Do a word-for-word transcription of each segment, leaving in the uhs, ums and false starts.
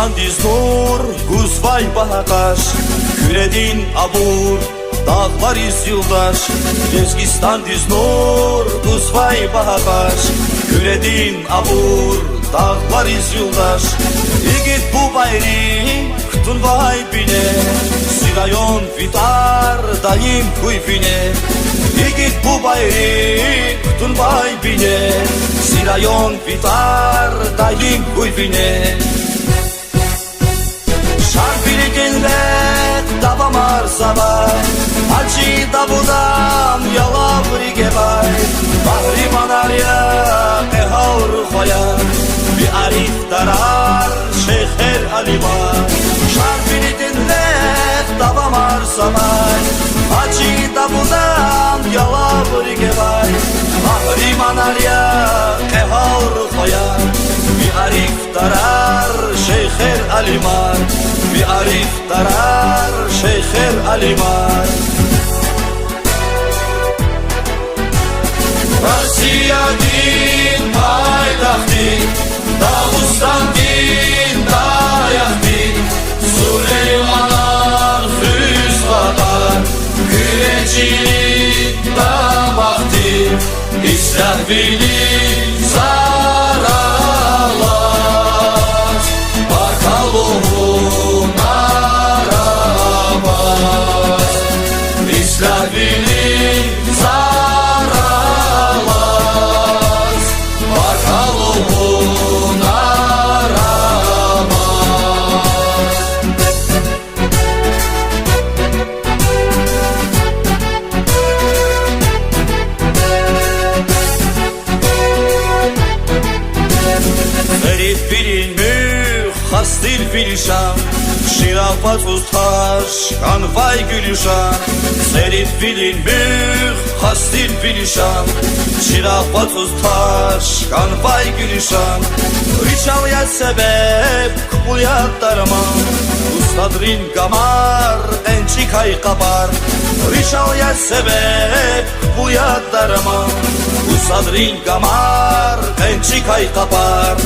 Лезгистандиз нур гузвай багьа къаш, Куьредин абур дагълариз юлдаш. Лезгистандиз нур гузвай багьа къаш, Куьредин абур дагълариз юлдаш. Игит бубайри кутунвай бине, зи район ви тӀвар даим хьуй вине. Игит бубайри кутунвай бине, зи район ви тӀвар даим хьуй вине. Шарвилидин рехъ давамарзавай, Гьажи Давудан ялаври гевай, къагьриманар я, кьегьалрухваяр, ви арифдарар, шейхер, алимар. Шарвилидин рехъ давамарзавай, Гьажи Давудан ялаври гевай, къагьриманар я, кьегьалрухваяр, ви ариф дарар, шейхер, алимар, ви арифдарар, шейхер, алимар. Россиядин пайтахтдик, Дагъустандин даякдик, Сулейманан хуьзватӀар, Куьре чилин дамахдик, ислягьвилин зараллаз, баркалла лугьун арамаз. Ислягьвилин зараллаз, баркалла лугьун арамаз. Церид вилин муьгъ хас тир ви лишан, чирагъ вацӀуз таш кӀанвай гуьлуьшан. Церид вилин муьгъ хас тир ви лишан, чирагъ вацӀуз таш кӀанвай гуьлуьшан. Ричал я себеб, кпӀул я дарман, устадрин гамар, кьенчӀикай къапар. Ричал я себеб, кпӀул я дарман, устадрин гамар, кьенчӀикай къапар.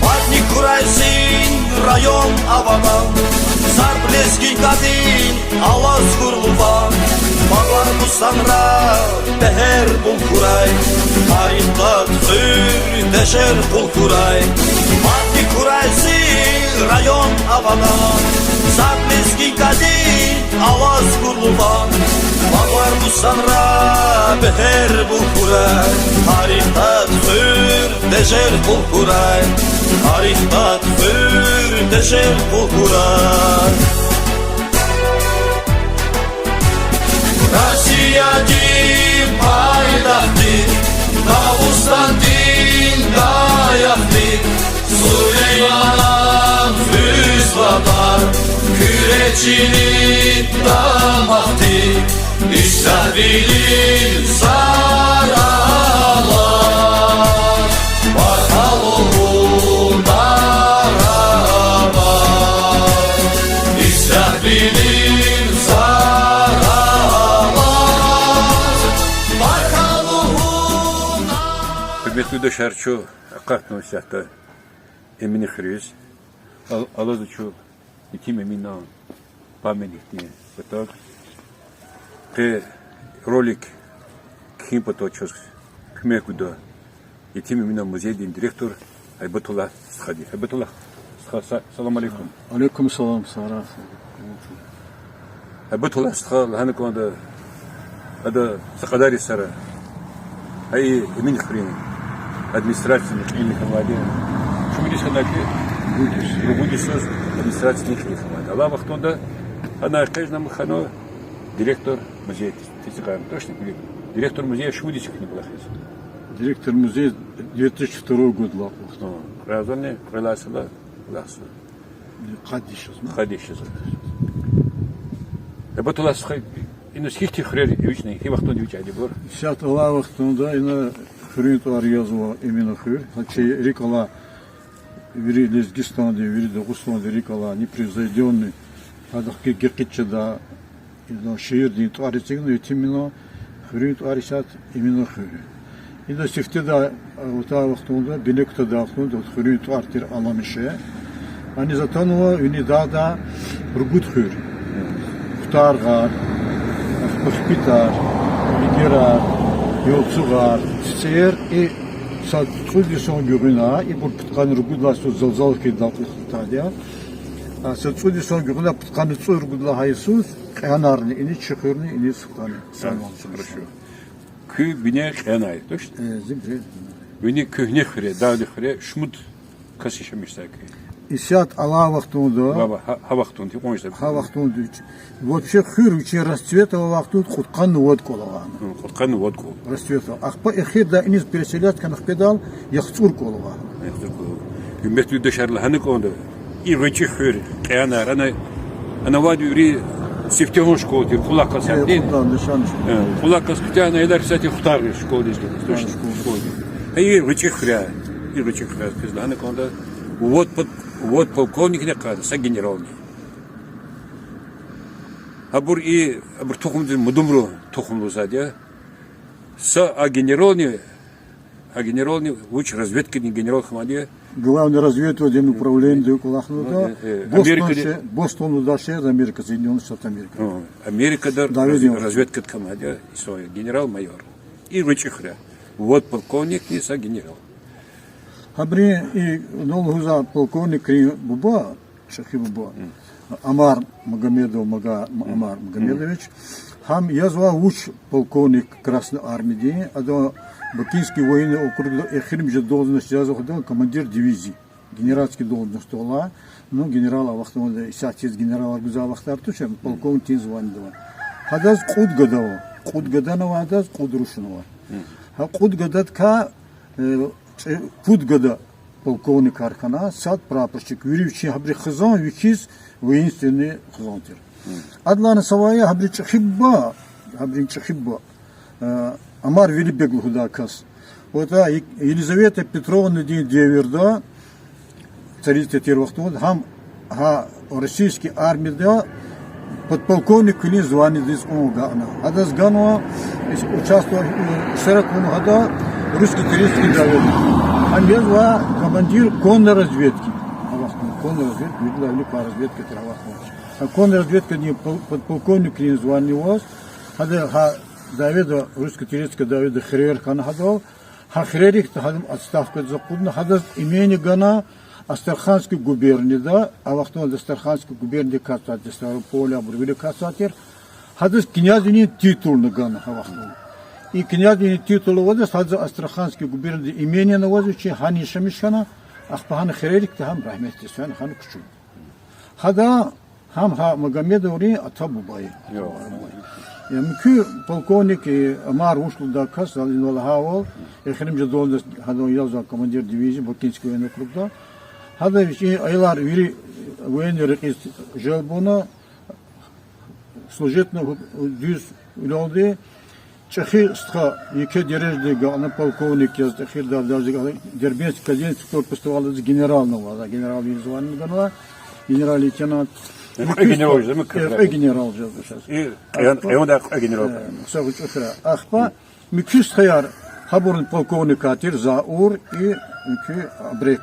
Мадни хьурай зи район авадан, зарб лезги кьадин алаз хьуй луван. Багълар, бустанра бегьер къул хьурай, тарих тӀвар хуьр, дежер къул хьурай. Мадни хьурай зи район авадан, зарб лезги кьадин алаз хьуй луван. Багълар, бустанра бегьер къул хьурай, тарих тӀвар хуьр, дежер къул хьурай, тарих тӀвар хуьр, дежер къул хьурай. Россиядин пайтахтдик, Дагъустандин даякдик, Сулейманан хуьзватӀар, Куьре чилин дамахдик, ислягьвилин зараллаз, баркалла лугьун арамаз. Ислягьвилин зараллаз, баркалла лугьун. Гьуьрметлу юлдашар, чун акъатнава исятда Эминхуьруьз. Ал-, алазва чун Етим Эминан памятникдин патав. Къе ролик кхьин патал чаз куьмек гуда Етим Эминан музейдин директор Гьайбатуллагь стхади. Гьайбатуллагь стха, са-, салам алейкум. Алейкум салам, сагърай. Гьайбатуллагь стха, лагьана кӀанда, ада са кьадар йисара гьа и Эминхуьруьн администрациядин кьиле хьанвайди. Шумуд йис хьана хьи? Ругуд йис. Ругуд йис администрациядин кьиле хьанвайди. Алай вахтунда гьана экъечӀна ам хьанва директор музея. Точно, директор музея шумуд йис хьана кӀвалахиз? Директор музея две тысячи второй годдилай кӀвалахна. Кьве агъзурни кьвед лагьай йисалай кӀвалахзава. Къад йис жезва. Къад йис жезва. Гьайбатуллагь стха, иниз гьихьтин хуьрер эвичӀна, гьи вахтунда эвичӀайдибур? Исятда алай вахтунда ина хуьруьн тӀвар язва Эминхуьр. Гьа чи рикӀ алай вири Лезгистандин, вири Дагъустандин рикӀ алай непревзойдённый, гьадахъ гекъигиз жедай, ина шиирдин тӀвар эцигна Етим Эминан, хуьруьн тӀвар исятда Эминхуьр я. Ида сифтеда, а, ватан вахтунда, бине кутадай вахтунда, хуьруьн тӀвар тир Аламише. Аниз атанва вини дагъда ругуд хуьр. Хтаргъар, Пахпитар, Игерар, Ялцугъар, ЦӀийер, и са цӀуд йисан гуьгъуьна, ибур пудкъанни ругуд лагьай йисуз залзала хьайидалди кьулухъ хтайди я. А са цӀуд йисан гуьгъуьна пудкъанни цӀуд ругуд лагьай йисуз кьенарни иниз, чи хуьрни иниз хтана. Хорошо. Куь бине кьенай, точно? Э, зи бине. Вини куьгьне хуьре, дагъдин хуьре шумуд кас яшамиш жезвай куь? Исятда алай вахтунда. Ва, ва, гьа, гьа вахтунда, гьикьван жезвай? Гьа вахтунда вич. Вообще хуьр вичин расцвет авай вахтунда кьудкъанни вад кӀвал ава. Гьм, кьудкъанни вад кӀвал. Расцвет ава. Ахпа эхирда иниз переселять хьана хкведайла яхцӀур кӀвал ава. ЯхцӀур кӀвал. Гьуьрметлу юлдашар, лагьана кӀанда, и ГъвечӀи хуьр, Кьенар, ана, ана авайди вири сифтегьан школа тир, кьулахъ галаз. Э, сятдин. Кьулахъ, лишан школа. Э, кьулахъ галаз куьтягьна аялар исятда Хтаргъар школадиз гена. Хтаргъар школа. Школадиз. Гьа и ГъвечӀи хуьряй, и ГъвечӀи хуьряй, куьз лагьана кӀанда, вад под-, вад полковникни къведа, са генерални. Гьабур и, гьабур тухумдин Мудумру тухум лугьузвайди я. Са а генерални, а генерални вуч разведкадин генерал хьанвайди я. Главный разведывательный управлениедин кӀвалахнава. Ну, э, э, Бостон Америкада. Ше-, Бостон лугьудай шегьер, Америка, Соединённые Штаты Америки. Гьа, Америкада. Давид раз-, Йонс. Разведкада хьанвайди я, и са генерал-майор. И ГъвечӀи хуьряй. Вад полковникни са генерал. Гьабуру и, ну, лугьузва полковникрин буба, чӀехи буба. Амар Магомедов, Мага-, М. Амар Магомедович. Гьам язва вуч полковник Красной Армиядин, ада Бакинский военный округда эхиримжи должность язва, ада командир дивизии. Генеральский должность ала, ну, генерал а вахтунда, исятда генералар гузвай вахтар туш, полковник тин званиеда ава. Гьадаз кьуд гада ава, кьуд гадани ава гьадаз, кьуд рушни ава. Гьа кьуд гададикай, э, чӀ-, пуд гада полковникар хьана, сад прапорщик, вири вичин гьабурун хизан, вичиз воинственный хизан тир. Адалайни савай я гьабурун чӀехи буба, гьабурун чӀехи буба, э, Амар-Вели-бег лугьудай кас. Вот, а, Е-, Елизавета Петровнадин девирда, царица тир вахтунда, гьам гьа российский армияда подполковниквилин званиедиз кьун агакьна. Гьадаз ганва, участвовать, э, иштирак авуна гьада русско-турецкий даведа. Гьам язва командир конной разведки. А вахтунда конной разведка, виридалай вилик квай разведка тир а вахтунда. А конной разведкадин пол-, подполковниквилин звани аваз, гьада гьа даведа, русско-турецкий даведа хирер хьана гьадал, гьа хирерикди гьадан отставкадиз акъудна, гьадаз имени гана Астраханской губернияда, а вахтунда Астраханской губернияда катзавай тир, Ставрополь, абур вири катзавай тир, гьадаз князьвилин титулни гана гьа вахтунда. И князьвилин титул аваз гьадаз Астраханской губернияда имени аваз вичи, гьана яшамиш хьана, ахпа гьана хирерикди гьам рагьметдиз фена, гьана кучӀна. Гьада гьам гьа Магомедоврин ата-буба я. Муькуь полковник, э, Амар вуч лугьудай кас, за инал лагьайвал, эхиримжи должность гьадан язва командир дивизии Бакинский военный округда. Гьада вичин аялар вири военный рекьиз желб авуна, служитьна дуьз вилелди, чӀехи стха, еке дережада гана полковник яз, эхирдай даже Дербентский кадетский корпусдивайла генерални ава, генералдин звани ганва, генерал-лейтенант. Э, кьве генерал жезва, э, кьве генерал жезва сейчас. И кьве, кьве генерал. Э, са гъвечӀи хуьряй. Ахпа муькуь стхаяр, гьабурни полковникар тир, Заур и муькуь Абрек.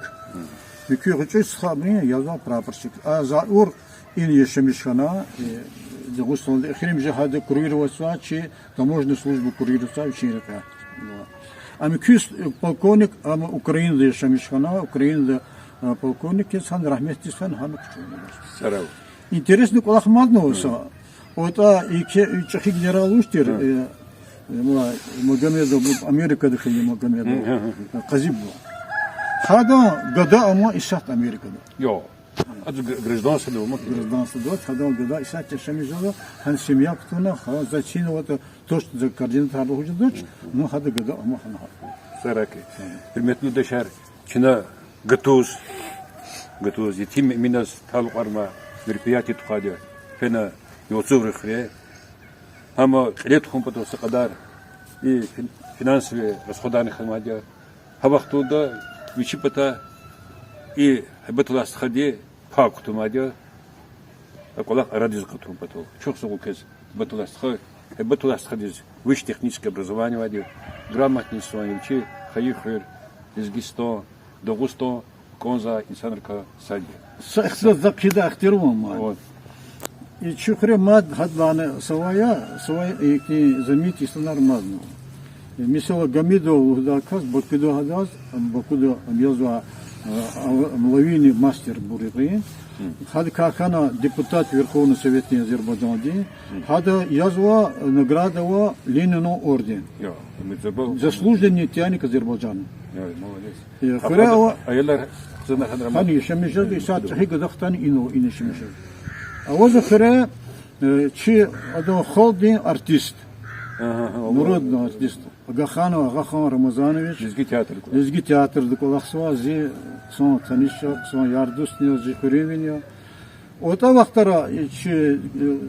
Муькуь гъвечӀи стха, муькуьни язва прапорщик. А Заур ина яшамиш хьана, э, Дагъустанда, эхиримжи гьада курироватьзавай, чи таможенный служба курироватьзавай вичин рекьяй. А муькуь с-, э, полковник, ам Украинада яшамиш хьана, Украинада, э, полковник яз, гьана рагьметдиз фена, гьана кучӀна. Интересный кӀвалах маднава са. АтӀа и ке-, и чӀехи генерал вуч тир, э, э, ма-, Магомедов, Америкада хьайи Магомедов, э, Къазиб. Гьадан гада ама исятда Америкада. Ада г-, гражданствода ама. Гражданствода, гьадан гада исятда яшамиш жезва, гьана семья кутуна, гьа, за чина вата точно за координатар лугьуз жедач, ну, гьадан гада ама гьана. Гьуьрметлу юлдашар, чна гатуз, гатуз, Етим Эминаз талукьарнавай мероприятие тухвайди я, фена Ялцугърин хуьре. Гьам кьиле тухун патал са кьадар и фин-, финансовый расходарни хьанвайди я. Гьа вахтунда вичи патай и гьабаталай стхади пай кутунвайди я, а кӀвалах арадиз акъатун патал. Чухсагъул квез, гьабаталай стха. Абутуллагь стхадиз высшее техническое образование авайди, грамотный инсан я, чи хайи хуьр, Лезгистан, Дагъустан кӀанзавай инсанрикай сад я. Са ихтилат, за хъийидай ихтилат ава мад. Вот. И чи хуьре мад гьадалайни савай я, савай ихьтин заметный инсанар мадни. Месела, Гьамидов лугьудай кас Бакуда гьадаз, Бакуда язва, а, а, лавийный мастер бур я гьи. Гьадакай хьана депутат Верховного Совета Азербайджандин. Гьада язва, награда ава Ленинан орден. Я, Мирзабал. Заслуженный нефтяник Азербайджана. Я, молодец. Э, хуьре ава, аялар, хизанар гьана яшамиш жезва, исятда чӀехи гадахтани ина, ина яшамиш жезва. Авазва хуьре, э, чи адан халкьдин артист. Ага, ага, народный артист. Агаханов Агъахан Рамазанович. Лезги театрда кӀвалах. Лезги театрда кӀвалахзава, зи хъсан таниш я, хъсан яр-дуст я, зи хуьруьнви я. АтӀа вахтара, э, чи, э,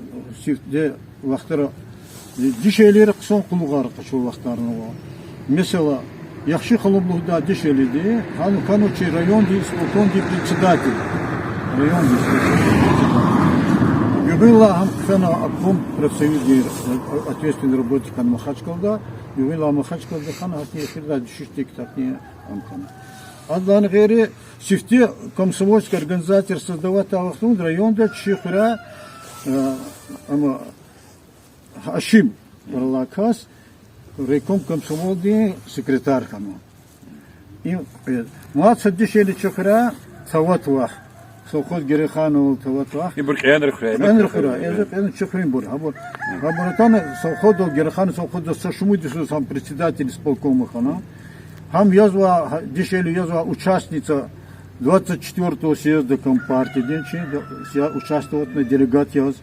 сифте вахтара, э, дишегьлийри хъсан къуллугъар къачур вахтарни ава. Месела, Яхши халу лугьудай дишегьлиди, гьана хьана чи райондин исполкомдин председатель. Райондин исполкомдин председатель. Гуьгъуьнлай гьам хъфена обком профсоюздин, э, ответственный работник хьана Махачкъалада, гуьгъуьнлай Махачкъалада хьана, гьахьтин эхирдай дуьшуьш тик гьахьтин ам хьана. Адалай гъейри, сифте комсомольский организация создавать авай вахтунда районда чи хуьре, э, ама Гьашим тӀвар алай кас райком комсомолдин секретарь хьана. Им, э, мад са дишегьли чи хуьре Тават вах, совхоз Герейханован Тават вах. Ибур кьенра хуьряй, кьенра хуьряй, э, кьенра чи хуьруьнбур. Гьабур, гьабур атана совхоздал, Герейханов совхоздал са шумуд йисуз гьам председатель исполкома хьана. Гьам язва, дишегьли язва участница двадцать четвёртого съезда Компартиядин, чи, я участвоватьна делегат яз.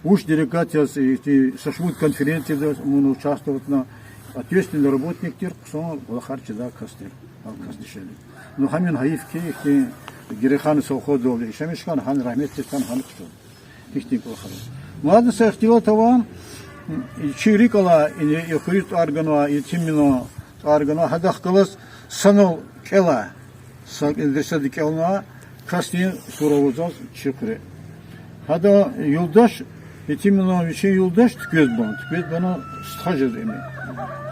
Вуч делегат яз, э, са шумуд конференцияда мун участвоватьна, ответственный работник тир, хъсан кӀвалахар чидай кас тир, а кас дишегьли. Ну, гьам я гьайиф хьи, ихьтин Герейханован совхоздал яшамиш хьана, гьана рагьметдиз хьана, гьана хъсан. Ихьтин кӀвалахар. Мад са ихтилат ава, чи рикӀ алай, и хуьруьз тӀвар ганвай, Етиминан тӀвар ганвай, гьадахъ галаз санал кӀелай, са медресада кӀелнавай касдин сура ава заз чи хуьре. Гьадан юлдаш, Етиминан вичин юлдаш Туквезбан, Туквезбанан стха жез ими.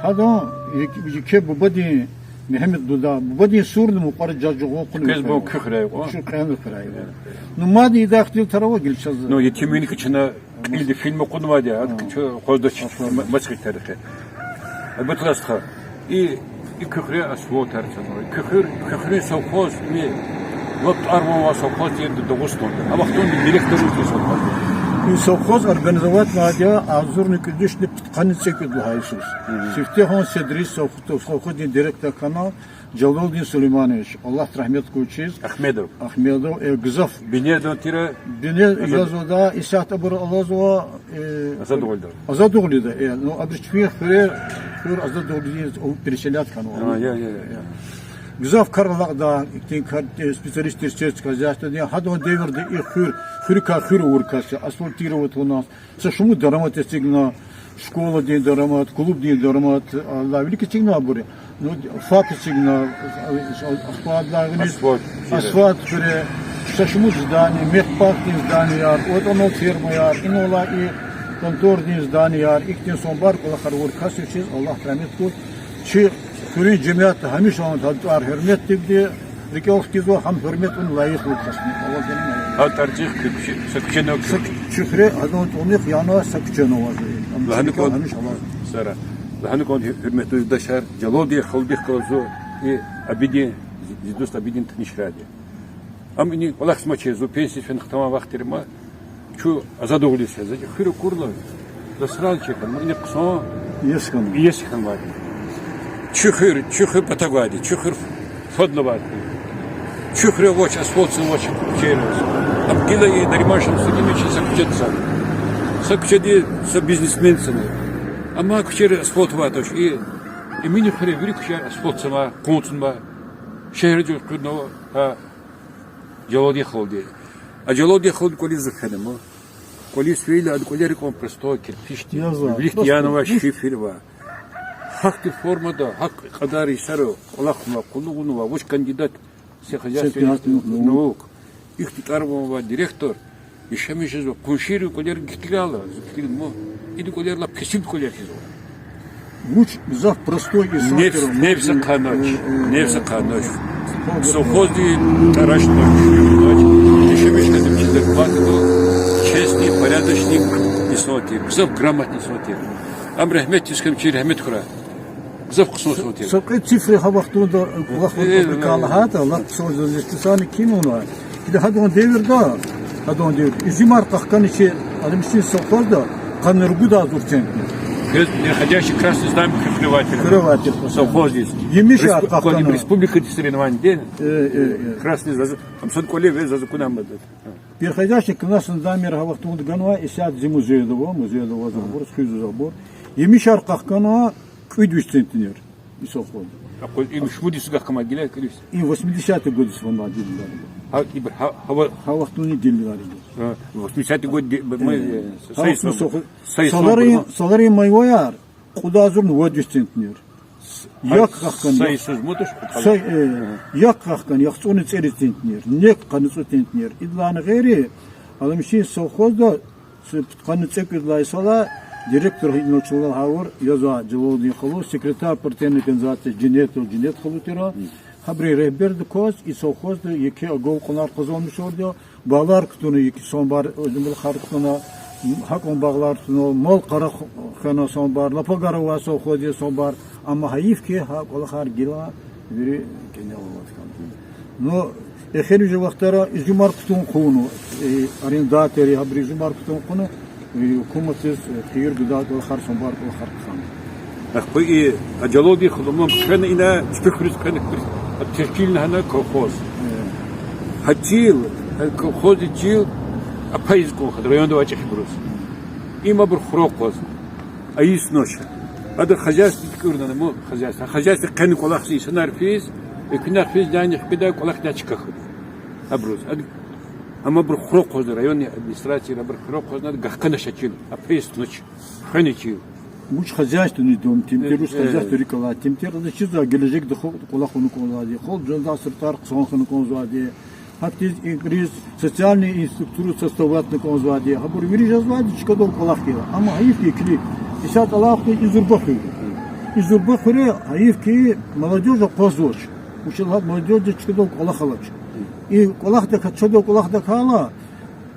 Гьадан ек-, еке бубадин, Мегьамед буба, бубадин сурни мукьвара жаз жагъун кьуна. Туквезбан куь хуьряй кьван? Чи кьенра хуьряй. Ну, мад идай ихтилатар ава гила чаз. Ну, Етиминни чна кьилди фильм акъуднавайди я, гьа чун акъваздач, ма-, маса ихтилатар хьи. Абутуллагь стха, и, и куь хуьре асфальтар цанва. Куь хуьр-, куь хуьруьн совхоз, им лап тӀвар-ван авай совхоз тир Дагъустанда. А вахтунда директор вуж тир совхоздин? И совхоз организоватьнавайди я агъзурни кӀуьд вишни пудкъанни цӀекӀуьд лагьай йисуз. Сифтегьан седри совх-, совхоздин директор хьана Жалалдин Сулейманович, Аллагьди рагьмет гуй чиз. Ахмедов. Ахмедов, э, гзаф. Бинедин тир а? Бине язвайди я, исятда абур алазва, э, Азадугълида. Азадугълида, э, ну, абуру чи хуьре, хуьр Азадугълидиз переселять хьанва. А, я, я, я, я. Гзаф кар алакьдай, ихьтин кар, э, специалист тир сельского хозяйстводин, гьадан девирда и хуьр, хуьруькай хуьр авур кас я, асфальтировать авуна, са шумуд дарамат эцигна, школадин дарамат, клубдин дарамат, а, вилик эцигна абур. Ну, ФАП эцигна, ахпа адалай виниз асфальт хуьре, са шумуд здание, мехпаркдин зданияр, ватӀанал фермаяр, инал алай и контордин зданияр, ихьтин санбар кӀвалахар авур кас вичиз, Аллагьди рагьмет гуй. Чи хуьруьн жемятди гьамиша гьа тӀвар гьуьрметдивди рикӀел хкизва, гьам гьуьрмет авун лайихлу касни. Гьа тӀварцӀихъ куь-, куьче, са куьче ава куь? Са куь-, куь хуьре, гьадан тӀварунихъ яна са куьче ава. Лагьана кӀан, гьамиша ава. Сара. Лагьана кӀан, гьуьрметлу юлдашар, Жалалдин халудихъ галаз зун и Абидин, зи, зи дуст Абидин танишрайди я. Ам ини кӀвалахзамачир, зун пенсиядиз фена хтанвай вахт тир ма, чун Азадугълиз физва, хуьр акурла, за сразу чир хьана, ма ини хъсан иеси хьанвайди. Чи хуьр, чи хуьр патав гвайди, чи хуьр фадлавайди. Чи хуьре авач, асфальтни авач, куьчейра авач. Ам гила и Нариман Шамсудиновичан са куьчеди цана. Са куьчеди са бизнесмен цана. Амма куьчейра асфальт авайди туш. И Эминан хуьре вири куьчейра асфальт цанвай, къванцнавай. Шегьердиз элкъуьрнава гьа Жалалдин халуди. А Жалалдин халуди кӀвализ фена ма. КӀвализ фейила, адан кӀвалера кьван простой кирпичди, виликди янавай шифер ва гьахьтин формада, гьахь кьадар йисара кӀвалахнава, къуллугънава, вуч кандидат сельскохозяйственных наук. Ихьтин тӀвар-ван авай директор. Яшамиш жезва, къуншийрин кӀвалер гьикӀ хьайила, заз килигна, ма, идин кӀвалер лап кесиб кӀвалер хьизва. Вуч гзаф простой инсан тир, нефс ахъайнач, э, э, нефс ахъайнач. Совхоздин тӀарачни, шуьрни, яшамиш хьана чизвай, честный, порядочный инсан тир, гзаф грамотный инсан тир. Ам рагьметдиз кам чи рагьмет хьурай. Гзаф хъсан инсан тир. Са кьве цифра гьа вахтунда, вахтунда кӀвалахайтӀа, лап хъсан заз листисани кимуна. Ида гьадан девирда, гьадан девирда изюмар къахкана чи Алимишин совхозда къанни ругуд агъзур центнер. Квез не ходячий красный знамя куьревай тир. Куьревай тир. Совхоздиз. Емишар къахкана. Республикадин соревнованиеди. Э, э, э. Красный заз-, ам сан кӀвале ве заз акунмад. Переходящий красный знамяяр гьа вахтунда ганвай, исятда зи музейда ава, музейда ава, абуруз хуьзва абур. Емишар къахкана кӀуьд виш центнер и совхозда. Акъваз им шумуд йисуз гахкамай гила кӀуьд виш? Им восьмидесятый годиз фенвай гила. Гьа, ибур, гьа, гьава. Гьа вахтунин гила. А, восьмидесятый год де-, мы, э, са йисуз, са йисуз, саларин, саларин майваяр кьуд агъзурни вад виш центнер. Як къахкана, са йисуз мутуш, са, э, як къахкана яхцӀурни цӀерид центнер, нек къанни цӀуд центнер. Идалайни гъейри, Алимишин совхозда са пудкъанни цӀекӀуьд лагьай йисалай директор гьинал чалал гьавур язва Жалалудин халу, секретарь партийной организации Женетов Женет халу тир. Гьабурун регьберда кваз и совхозда еке агалкьунар къазанмишарди я, багълар кутуна еке самбар, э, кӀвалахар кутуна, гьакӀан багълар кутуна, мал-къара хвена самбар, лап агара авай совхоз я самбар, амма гьайиф хьи, гьа кӀвалахар гила вири кӀенел авай хьана. Ну, эхиримжи вахтара изюмар кутун хъувуна, э, арендатори, гьабуру изюмар кутун хъувуна, э, гьукуматдиз, э, хийир гудай кӀвалахар, самбар кӀвалахар хъсан. Ахпа и Жалалудин халу, ма, хвена ина, чпи хуьруьз хвена, хуьруьз, а, тешкилна гьана колхоз. Э. Гьа чил, гьа колхоздин чил, а, пайиз кӀан хьана районда авай чӀехибуруз. Им абур хура акъвазна. Айиснач. Ада хозяйство туькӀуьрна, ма, хозяйство. Хозяйство къени кӀвалахзавай инсанар физ, экуьнахъ физ, лайни хкведай кӀвалах ина чка хьана. Абуруз. Ад-, амма абур хура акъвазна, районный администрация абур хура акъвазна, ада гахкана ша чил, а пайиз тунач. Хвена чил. Вуч хозяйственный дом тир, э, вуч, э, хозяйство рикӀ алай тир, ада чизва гележегда халкь кӀвалахун кӀанзавайди, халкь жанда сиртар хъсан хьана кӀанзавайди. Гьахьтин икӀ социальный инфраструктура создаватьна кӀанзавайди, гьабур вири жезвайди чкадал кӀвалах хьайила. Амма гьайиф хьи, килиг, исятда алахъди и зурба хуьр. И зурба хуьре гьайиф хьи, молодёжь акъвазвач. Вучиз лагьайтӀа молодёжьдиз чкадал кӀвалах алач. И кӀвалахдаказ, чкадал кӀвалахдакайла,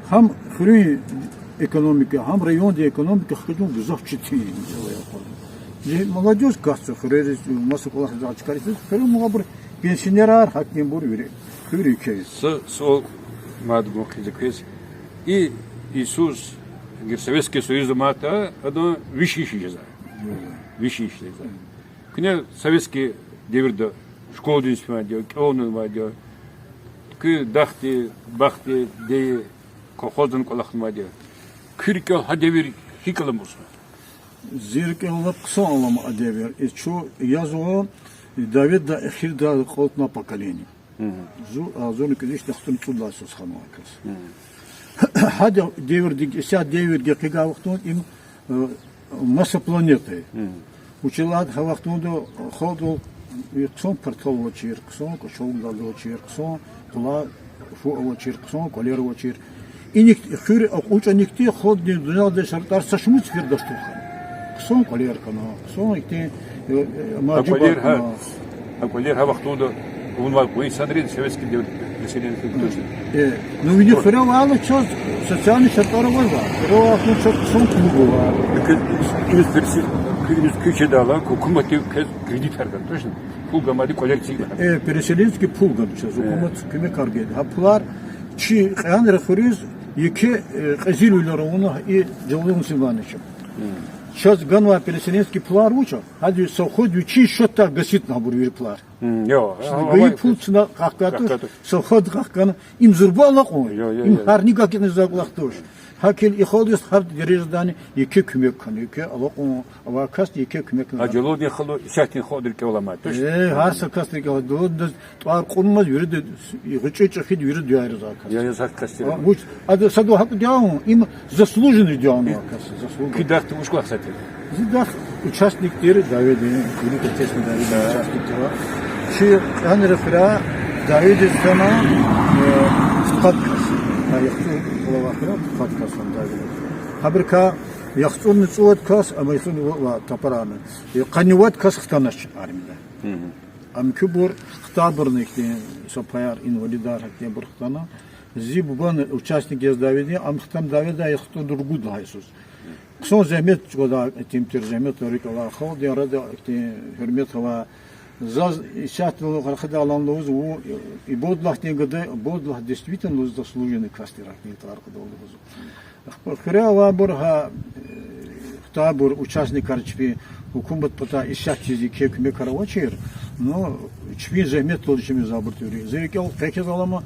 гьам хуьруьн экономика, гьам райондин экономика хкажун гзаф четин я. Молодёжь касзава хуьрериз, маса кӀвалахзавай чкариз, хуьруьн мугьабур, пенсионерар, гьакӀ ибур вири. Хуьр еке я. Са суал мад гун хъийизва квез. И йисуз, эгер Советский Союз амайди, адан виш йис жезва. Виш йис жезва. Куьне советский девирда школадиз фенвайди я, кӀелнавайди я, куь дахди, бахди, деи колхозда кӀвалахнавайди я. Куь рикӀел гьа девир гьикӀ аламазва? Зи рикӀел лап хъсан алама а девир. И чун язва дяведилай эхирдай акьалтнавай поколение. Зун агъзурни кӀуьд вишни яхцӀурни цӀуд лагьай йисуз ханвай кас. Гьа де-, девирдик, исятда девирдик гьикӀ гьа вахтунда им, э, маса планета я. Вучиз лагьайтӀа гьа вахтунда халкьдал хъсан партал авачир, хъсан кӀвачалдал авачир, хъсан къулай фу авачир, хъсан кӀвалер авачир. Иник хуьр акьучӀаникди халкьдин дуьньядин шартӀар са шумуд сеферда артух хьана. Хъсан кӀвалер хьана, хъсан ихьтин, э, э, мажибар хьана. А кӀвалер гьа вахтунда авунвай кьван инсанри советский девирда переселенец хьана, точно? Э, ну, вини хуьре авайла чаз социальный шартӀар авазва. Хуьре авайла чаз хъсан кумук ава. Куь-, иниз пересе-, куь-, иниз куьч жедайла, гьукуматди квез кредитар гана, точно? Пул гамади кӀвалер эцигна. Э, переселенский пул гана чаз, гьукумат куьмекар гайиди. Гьа пулар чи Кьянри хуьруьз еке, э, кьезилвилер авуна и Жалалудин Сулеймановича. Чаз ганвай переселенский пулар вуч я? Гьади совхоз вичин счётдай гаситна гьабур вири пулар. Гайи пул чна къахкай туш, совхозди къахкана, им зурба алакьун я. Им гьарнихъ гекъигзавай кӀвалах туш. ГьакӀ хьайила и халкьдиз гьар дережадани еке куьмек хьана, еке алакьун авай касди еке куьмек хьана. А Жалалудин халу исятдин халкьдин рикӀел аламай туш. Э, гьар са касдин рикӀел алама. Жалалудиндиз тӀвар кьунмаз вирида, гъвечӀи-чӀехиди вирида дуьайриз авай кас. Я, я, гьа кас тир. А, вуч, ада садав гьакӀ дуьа авун, им заслуженный дуьа авунвай кас, заслуга. Куь дахди вуч кӀвалахзавай тир? Зи дах участник тир дяведин, Великой Отечественной дяведин участник тир. Чи Кьянри хуьряй дяведиз фена, э, пудкъад кас. Яхцӏур глава хьана, пад кас ам дагъна. Гьабурукай яхцӏурни цӏувад кас, ам яхцӏурни ва, ва тапарарна. Къанни вад кас хтанач армияда. Ам куьбур хтайбурни ихьтин са паяр, инвалидар, ихьтинбур хтана. Зи бубани участник яз дяведин, ам хтана дяведай яхцӏурни ругуд лагьай йисуз. Хъсан зегьмет чӏугвадай, итим тир зегьметдин рикӏ алай, халкьдин арада ихьтин гьуьрмет авай. Заз исятда рахадай алан лугьуз, вун и бадлагьдин гада, бадлагь действительно лугьуз заслуженный кас тир, гьахьтин тӏвар кьадайла лугьуз. Хуьре авайбур гьа, э, хтайбур, участникар чпин гьукуматдин патай исятда чиз еке куьмекар авачир, ну, чпин зегьметдалди чимиз абур тӏуьрин. Зи рикӏел къекъвез алама,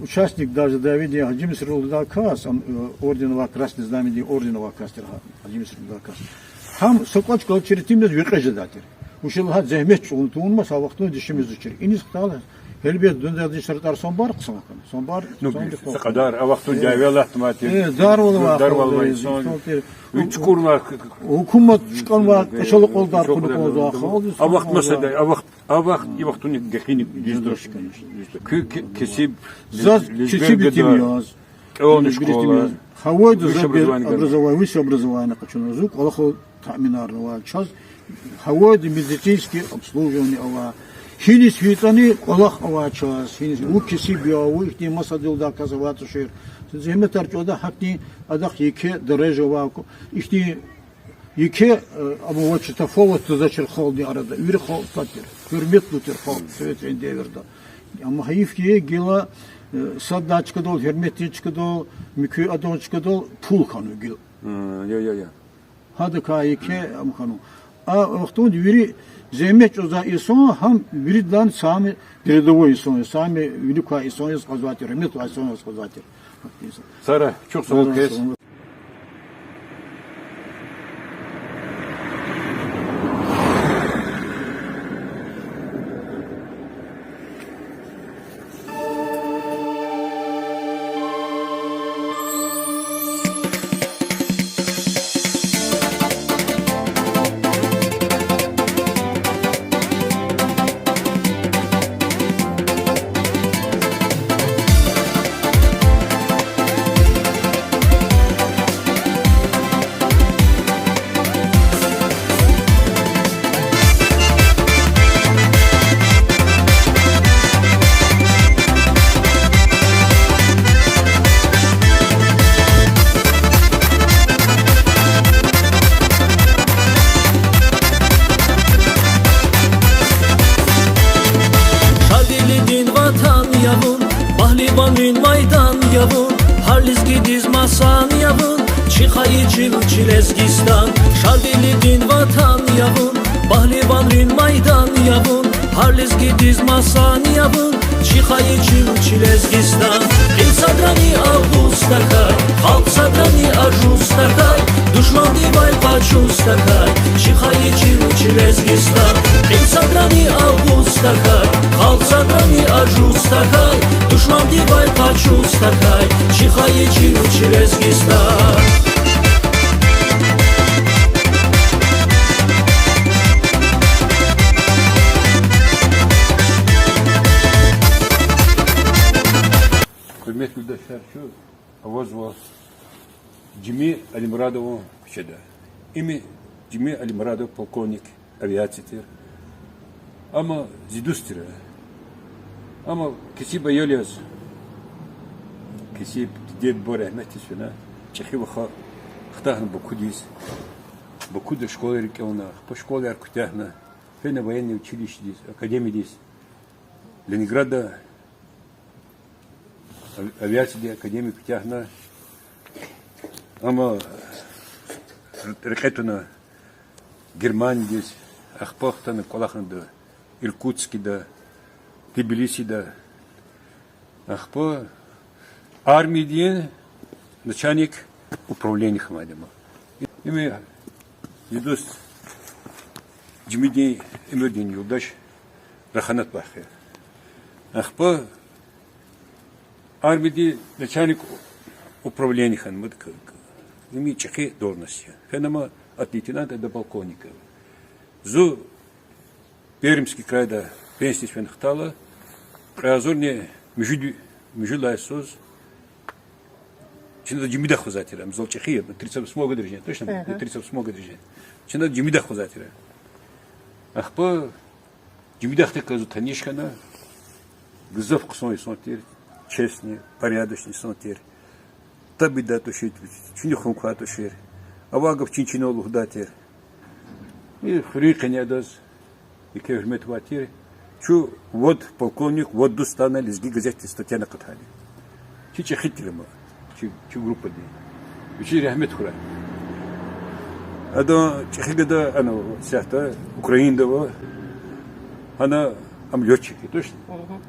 участник даже дяведин Гьажимисралдин кас, ам, э, орден авай, Красный Знамядин орден авай кас тир гьа, Гьажимисралдин кас. Гьам са кӏвач галачир итимдиз векье жедай тир. Вучиз лагьайтӏа зегьмет чӏугун тавунмаз, а вахтунда чимиз учир. Иниз хтайла, гьелбет, дуьньядин шартӏар санбар хъсан хьана. Санбар, ну, санди са кьадар, а вахтунда, э, дяве алатнавай тир, э, дарвал авай, дарвал авай халкьдиз, инсан, инсан тир. Вич чукурла, гьукумат чкӏанвай, э, кӏвачел акьалдарна кьуна кӏанзавай халкьдиз, а вахт санбар масада, а вахт, а вахт, и вахтунни гекъигна дуьздур. Дуьздур, конечно. Куь ке-, кесиб, заз лежбер кесиб итим гада, яз. Кӏелна школа. Гьавайда высшее за бе-, образование, образование, высшее образование къачуна зун, кӏвалахал таъминарнавай чаз. Гьавайда медицинский обслуживание авай. Гьиниз фейитӏани кӏвалах авай чаз. Гьиниз вун кесиб я, вун ихьтин масад алудай кас авай тушир. Зегьметар чӏугвадай, гьахьтин адахъ еке дережа авай, ихьтин еке, э, амавачир, тафават тузвачир халкьдин арада. Вири халкь са тир, гьуьрметлу тир халкь советрин девирда. Амма гьайиф хьи, гила, э, саддай чкадал, гьуьрметдин чкадал, муькуь адан чкадал пул хьанва гила. Гьм, я, я, я. Гьадакай еке ам хьанва. А вахтунда вири зегьмет чӏугвазвай инсан гьам виридалай сами передовой инсан, сами вилик квай инсан яз кьазвай тир, гьуьрмет авай инсан яз кьазвай тир. Сара, чухсагъул квез. Шадвилидин ватан я вун, пагьливанрин майдан я вун, гьар лезгидиз масан я вун, чи хайи чил, чи Лезгистан. Шадвилидин ватан я вун, пагьливанрин майдан я вун, гьар лезгидиз масан я вун, чи хайи чил, чи Лезгистан. Кьил садрани агъуз тахьай, халкь садрани ажуз тахьай, душмандивай къачуз тахьай, чи хайи чил, чи Лезгистан. Кьил садрани агъуз тахьай, халкь садрани ажуз тахьай, душмандивай къачуз тахьай, чи хайи чил, чи Лезгистан. Гьуьрметлу дустар, чун авазва Жими Алимурадован куьчеда. Им Жими Алимурадов, полковник авиации тир. Ам зи дуст тир. Ам кесиб аял яз, кесиб, диде-буба рагьметдиз фена, чӏехи ваха хтана Бакудиз. Бакуда школайра кӏелна, ахпа школаяр куьтягьна, фена военный училищедиз, академиядиз. Ленинградда ав-, авиациядин академия куьтягьна, ам рекье туна Германиядиз, ахпа хтана кӏвалахна Иркутскда, Тбилисида. Ахпа армиядин начальник управления хьанвайди ам. Им зи дуст Жимидин уьмуьрдин юлдаш Раханат вах я. Ахпа армиядин начальник управления хьана, им чӏехи должность я. Фена ам от лейтенанта до полковника. Зун Пермский крайда пенсиядиз фена хтайла, кьве агъзурни муьжуьд-, муьжуьд лагьай йисуз Чна ада Жемидахъ лугьузвай тир, ам зал чӀехи я, тридцать восьмого движения, точно? Ага. Тридцать восьмого движения. Чна ада Жемидахъ лугьузвай тир. Ахпа Жемидахдикай зун таниш хьана, гзаф хъсан инсан тир, честный, порядочный инсан тир. Таб ийидай тушир, чуьнуьхун квай тушир. Авай гаф чин-чинал лугьудай тир. И хуьруьн къене адаз еке гьуьрмет авай тир. Чун вад полковник, вад дуст атана Лезги газетдиз статьяни акъатайди. Чи чӀехиди тир ам, чи, чи группадин. Вичиз рагьмет хьурай. Адан чӀехи гада ана исятда Украинада ава. Гьана ам лётчик я, точно?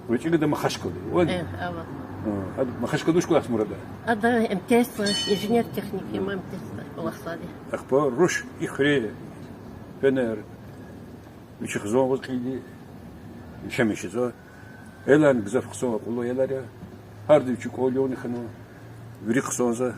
Ва чӀехи гада Махачкъалада ава. Э, ава. А, ада Махачкъалада вуч кӀвалахзава, Мурад? Ада МТС-да, инженер-техник я, МТС-да кӀвалахзавайди. Ахпа руш и хуьре фена, вичи хизан аваз кьилди яшамиш жезва. Аяларни гзаф хъсан, акьуллу аялар я. Гьарда вичи кӀвал яни хьанва, вири хъсан я.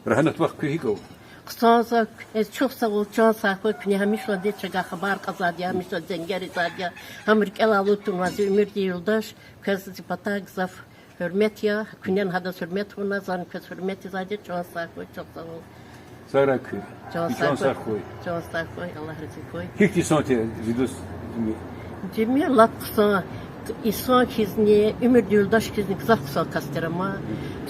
Рагьанат, вахъ куь гьикӀ ава? Хъсан я, э, чухсагъул, чан сагъ хьуй, куьне гьамишандиз чавай хабар кьазвайди я, гьамиша зенгер ийизвайди я. Гьам рикӀелай алуд тавунвай зи уьмуьрдин юлдаш, квез зи патай гзаф гьуьрмет я, куьнени гьадаз гьуьрмет авуна, зани квез гьуьрмет ийизвайди я, чан сагъ хьуй, чухсагъул. Сагърай куьн. Чан сагърай. Чан сагърай. Сагърай. Чан сагърай, Аллагь рази хьуй. Гьихьтин инсан тир зи дуст Жеми? Жеми лап хъсан инсан хьизни, уьмуьрдин юлдаш хьизни гзаф хъсан кас тир ам.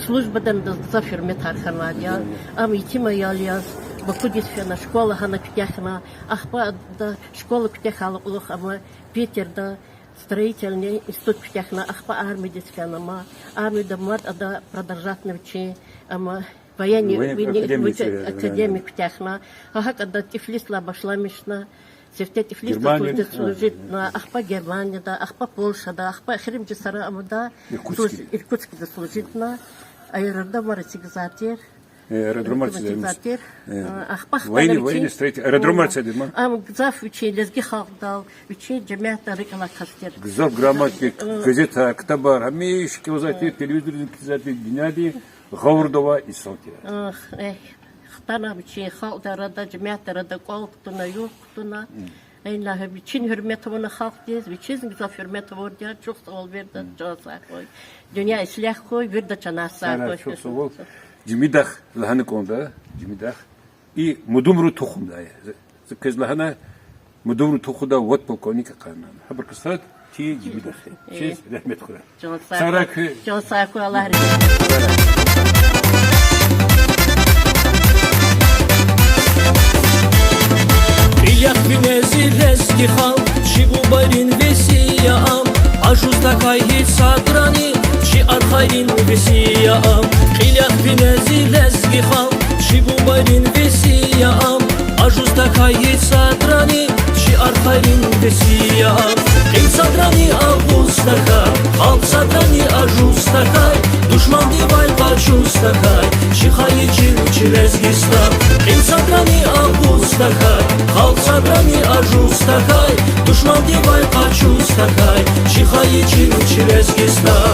Службадани адаз гзаф гьуьрметар хьанвайди я. Ам итим аял яз Бакудиз фена, школа гьана куьтягьна. Ахпа ада школа куьтягьайла кьулухъ ам Питерда строительный институт куьтягьна, ахпа армиядиз фена ам. Армияда мад ада продолжать авуна вичин, ам военный, военный академия куьтягьна. Гьа гьакӀ ада Тифлисдилай башламишна, сифте Тифлисда служитна, ахпа Германияда, ахпа Польшада, ахпа эхиримжи йисара ам ада Иркутскида служитна, аэродромар эцигзавай тир. Э, аэродромар эцигзавай тир. Э, ахпа военный строитель, аэродромар эцигзавай тир ма. Ам гзаф вичин лезги халкьдал, вичин жемятдал рикӀ алай кас тир. Гзаф грамотный, газетар, ктабар гьамиша кӀелзавай тир, телевизордиз кхьизвай тир, дуьньядин гъавурда авай инсан тир. Хтана вичин халкьдин арада, жемятдин арада кӀвал кутуна, югъ кутуна. Ина вичин гьуьрмет авуна халкьдиз, вичизни гзаф гьуьрмет авурди я, чухсагъул вирида, чан сагърай. Дуьнья ислягь хьуй, вирида чанар сагъ хьуй. Чухсагъул. Жемидах лагьана кӀанда, Жемидах. И Мудумрун тухумдай я. За квез лагьана, Мудумрун тухумдай вад полковник акъатна. Гьабурукай сад ти Жемидах я. Вичиз рагьмет хьурай. Чан сагърай. Сагърай куьн. Чан сагърай, Аллагь рази. Кьил яхъ вине зи лезги халкь, чи бубайрин веси я ам, ажуз тахьай гьич садрани, чи архайрин веси я ам. Кьил яхъ вине зи лезги халкь, чи бубайрин веси я ам, ажуз тахьай гьич садрани, чи архайрин веси я ам. Кьил садрани агъуз тахьай, халкь садрани ажуз тахьай, душмандивай къачуз тахьай, чи хайи чил, чи Лезгистан. Кьил садрани агъуз тахьай, халкь садрани ажуз тахьай, душмандивай къачуз тахьай, чи хайи чил, чи Лезгистан.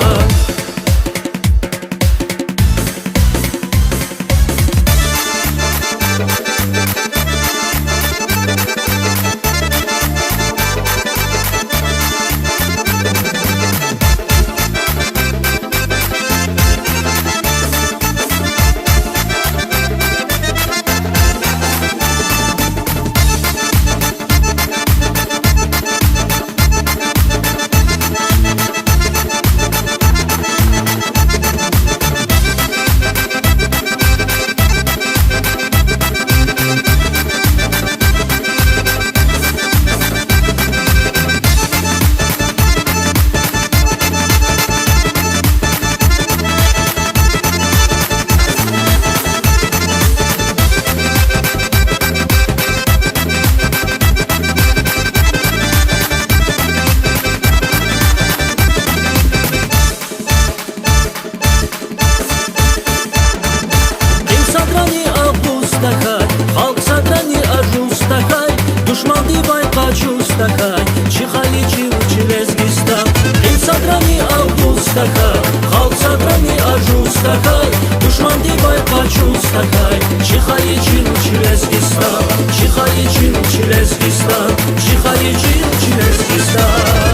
Кьил садрани агъуз тахьай, халкь садрани ажуз тахьай, душмандивай къачуз тахьай, чи хайи чил, чи Лезгистан. Кьил садрани агъуз тахьай, халкь садрани ажуз тахьай, душмандивай къачуз тахьай, чи хайи чил, чи Лезгистан, чи хайи чил, чи Лезгистан, чи хайи чил, чи Лезгистан.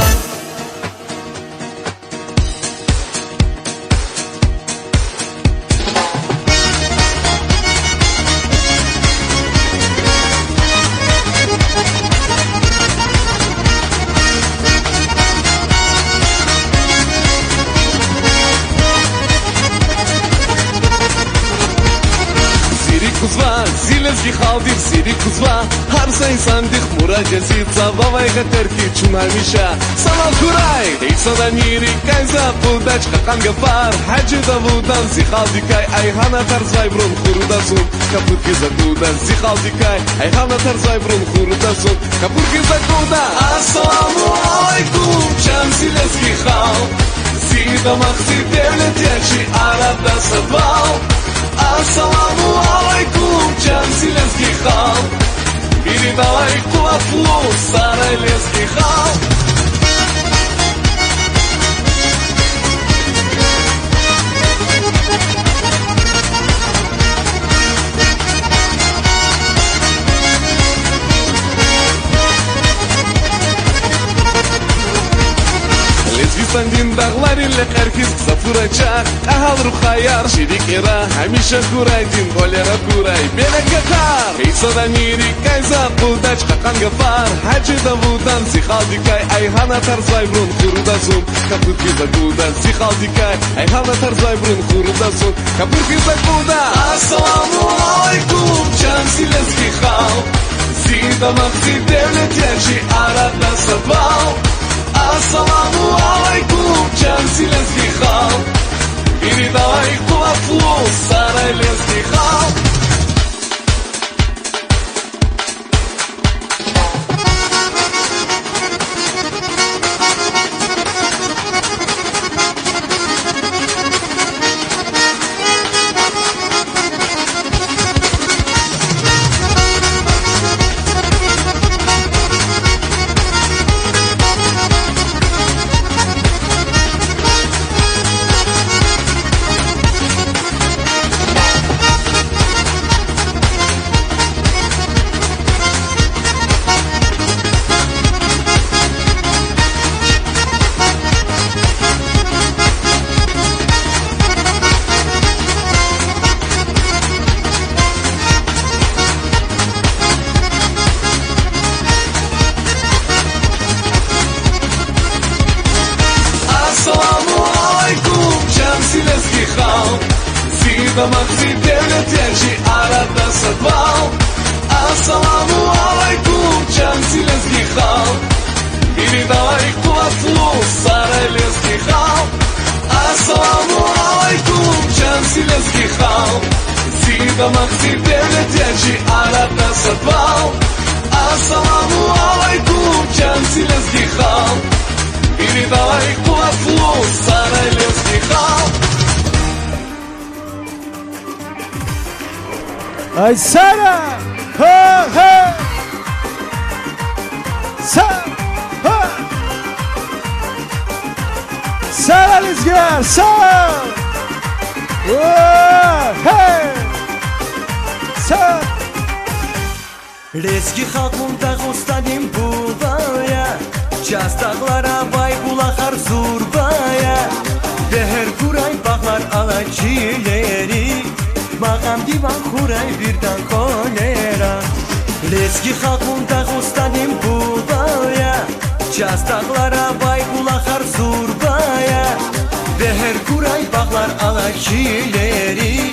Гьар са инсандихъ мурад жезвай, цававай гъетер хьиз чун гьамиша. Салам хьурай! Эй садамирикай за акъудач кьакьан гафар, Гьажи Давудан зи халкьдикай, ай гьана тарсвайбурун хурук тахьун, капуд хьиз акъуда зи халкьдикай, ай гьана тарсвайбурун хурук тахьун, капуд хьиз акъуда. Ассаламу алейкум, чан зи лезги халкь, зи дамах, зи девлет я чи арада садвал. Ассаламу алейкум, чан зи лезги халкь, виридалай къуватлу сарай лезги халкь. Лезгистандин дагълари лекьер хьиз са фура чахъ, кьегьал рухваяр ширикьира, гьамиша хьурай дин кӀвалера, хьурай берекатар. Эй садамирикай за акъудач кьакьан гафар, Гьажи Давудан зи халкьдикай, ай гьана тарсвайбурун хурук тахьун, капуд хьиз акъуда зи халкьдикай, ай гьана тарсвайбурун хурук тахьун, капуд хьиз акъуда. Ассаламу алейкум, чан зи лезги халкь, зи дамах, зи девлет я чи арада садвал. Ассаламу алейкум, чан зи лезги халкь, виридалай къуватлу сарай лезги халкь. Ассаламу алейкум, чан зи лезги халкь, зи дамах, зи девлет я чи арада садвал. Ассаламу алейкум, чан зи лезги халкь, виридалай къуватлу сарай лезги халкь. Ассаламу алейкум, чан зи лезги халкь, зи дамах, зи девлет я чи арада садвал. Ассаламу алейкум, чан зи лезги халкь, виридалай къуватлу сарай лезги халкь. Ай сара! Гьа, гьа! Са-, гьа! Сара, лезгияр, са-, о, гье! Са- Лезги халкьун Дагъустандин бубал я, чаз дагълар авай, булахар зурба я. Бегьер хьурай, багълар алай чилери, макьам диван хьурай виридан кӀвалера. Лезги халкьун Дагъустандин бубал я, чаз дагълар авай, булахар зурба я. Бегьер хьурай, багълар алай чилери,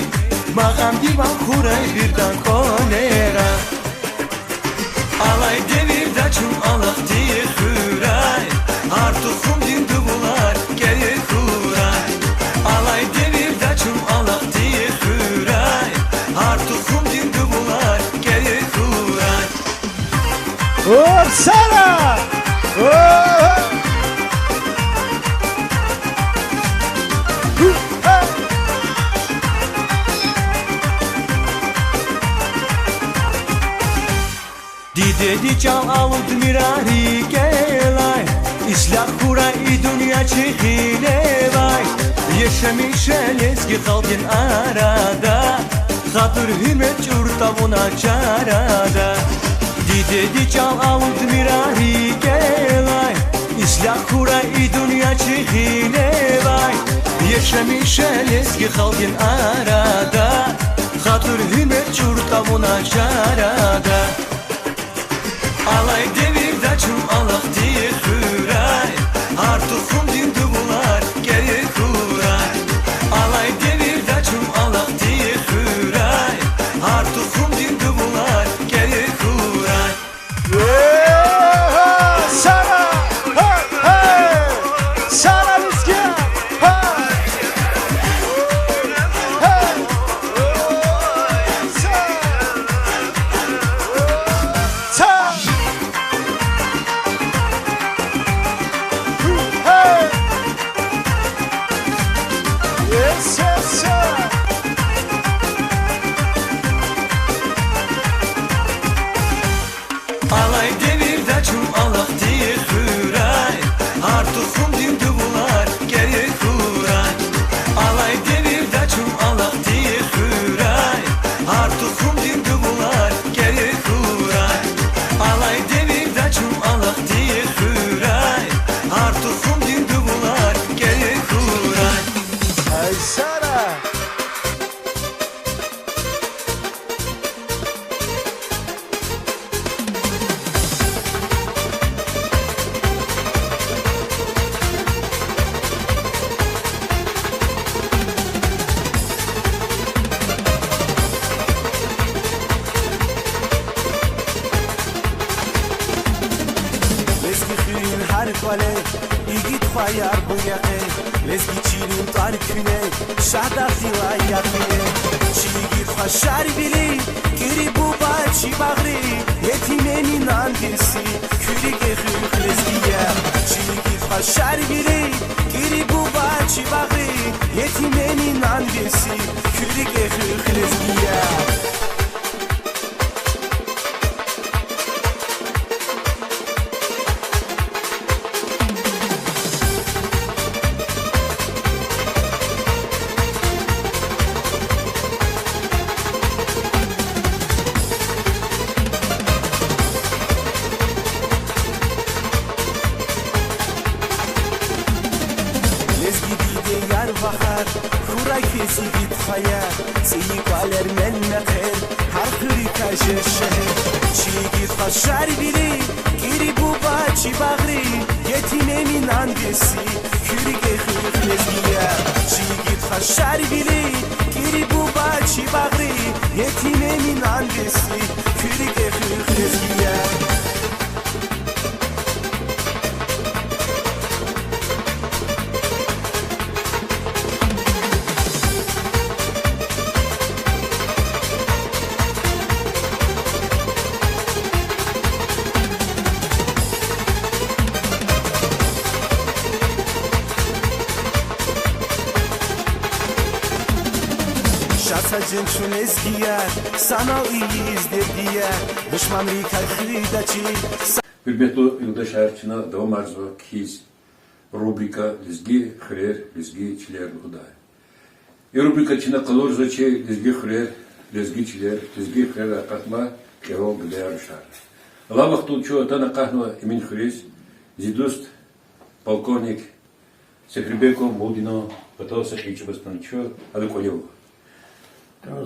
макьам диван хьурай виридан кӀвалера. Алай девирда чун алахъди хуьрай, гьар тухумдин дувулар кӀеви хьурай. Алай девирда чун алахъди хуьрай, гьар тухумдин дувулар кӀеви хьурай. О, сара! О! Дидеди чӀал алудмир рикӀелай, ислягь хьурай и дуьнья чи гъилевай. Яшамиша лезги халкьдин арада, хатур-гьуьрмет чӀур тавуна чарада. Дидеди чӀал алудмир рикӀелай, ислягь хьурай и дуьнья чи гъилевай. Яшамиша лезги халкьдин арада, хатур-гьуьрмет чӀур тавуна чарада. Алай девирда чун алахъди хуьрай, гьар тухумдин дувулар кӀеви хьурай. Алай девирда чун алахъди хуьрай, гьар тухумдин дувулар кӀеви хьурай. Алай девирда чун алахъди хуьрай, гьар тухумдин дувулар герек хьурай. Алай девирда чун алахъди хуьрай, гьар тухумдин дувулар герек хьурай. Алай девирда чун алахъди хуьрай, гьар тухумдин дувулар герек хьурай. Ай, Сара! Лезги хуьруьн гьар кӀвале игит хваяр бур я къе, лезги чилин тӀвар куьне, Шагьдагъдилай яргъине. Чи игит хва Шарвили, кӀири буба чи багъри, Етим Эминан веси, куь рикӀе хуьх, лезгияр. Чи игит хва Шарвили, кӀири буба чи багъри, Етим Эминан веси, куь рикӀе хуьх, лезгияр. Лезги дидеяр, вахар, хьурай квез, игит хваяр, цӀийи кӀвалер, мел-мехъер, гьар хуьруькай жез шегьер. Чи игит хва Шарвили, кӀири буба чи багъри, Етим Эминан веси, куь рикӀе хуьх, лезгияр. Чи игит хва Шарвили, кӀири буба чи багъри, Етим Эминан веси, куь рикӀе хуьх, лезгияр. Ша са жен чун лезгияр, санал ийиз дердияр, душманрикай хуьда чи са- Гьуьрметлу юлдашар, чна давамарзава кхьиз рубрика Лезги хуьрер, лезги чилер лугьудай. И рубрика чна къалурзава чи лезги хуьрер, лезги чилер, лезги хуьрерай акъатна кьегьал гадаяр, рушар. Алай вахтунда чун атана акъахнава Эминхуьруьз, зи дуст, полковник Сехребеков Мулудинан патав са хъийи чӀавуз атана чун, гьада кӀвале ава.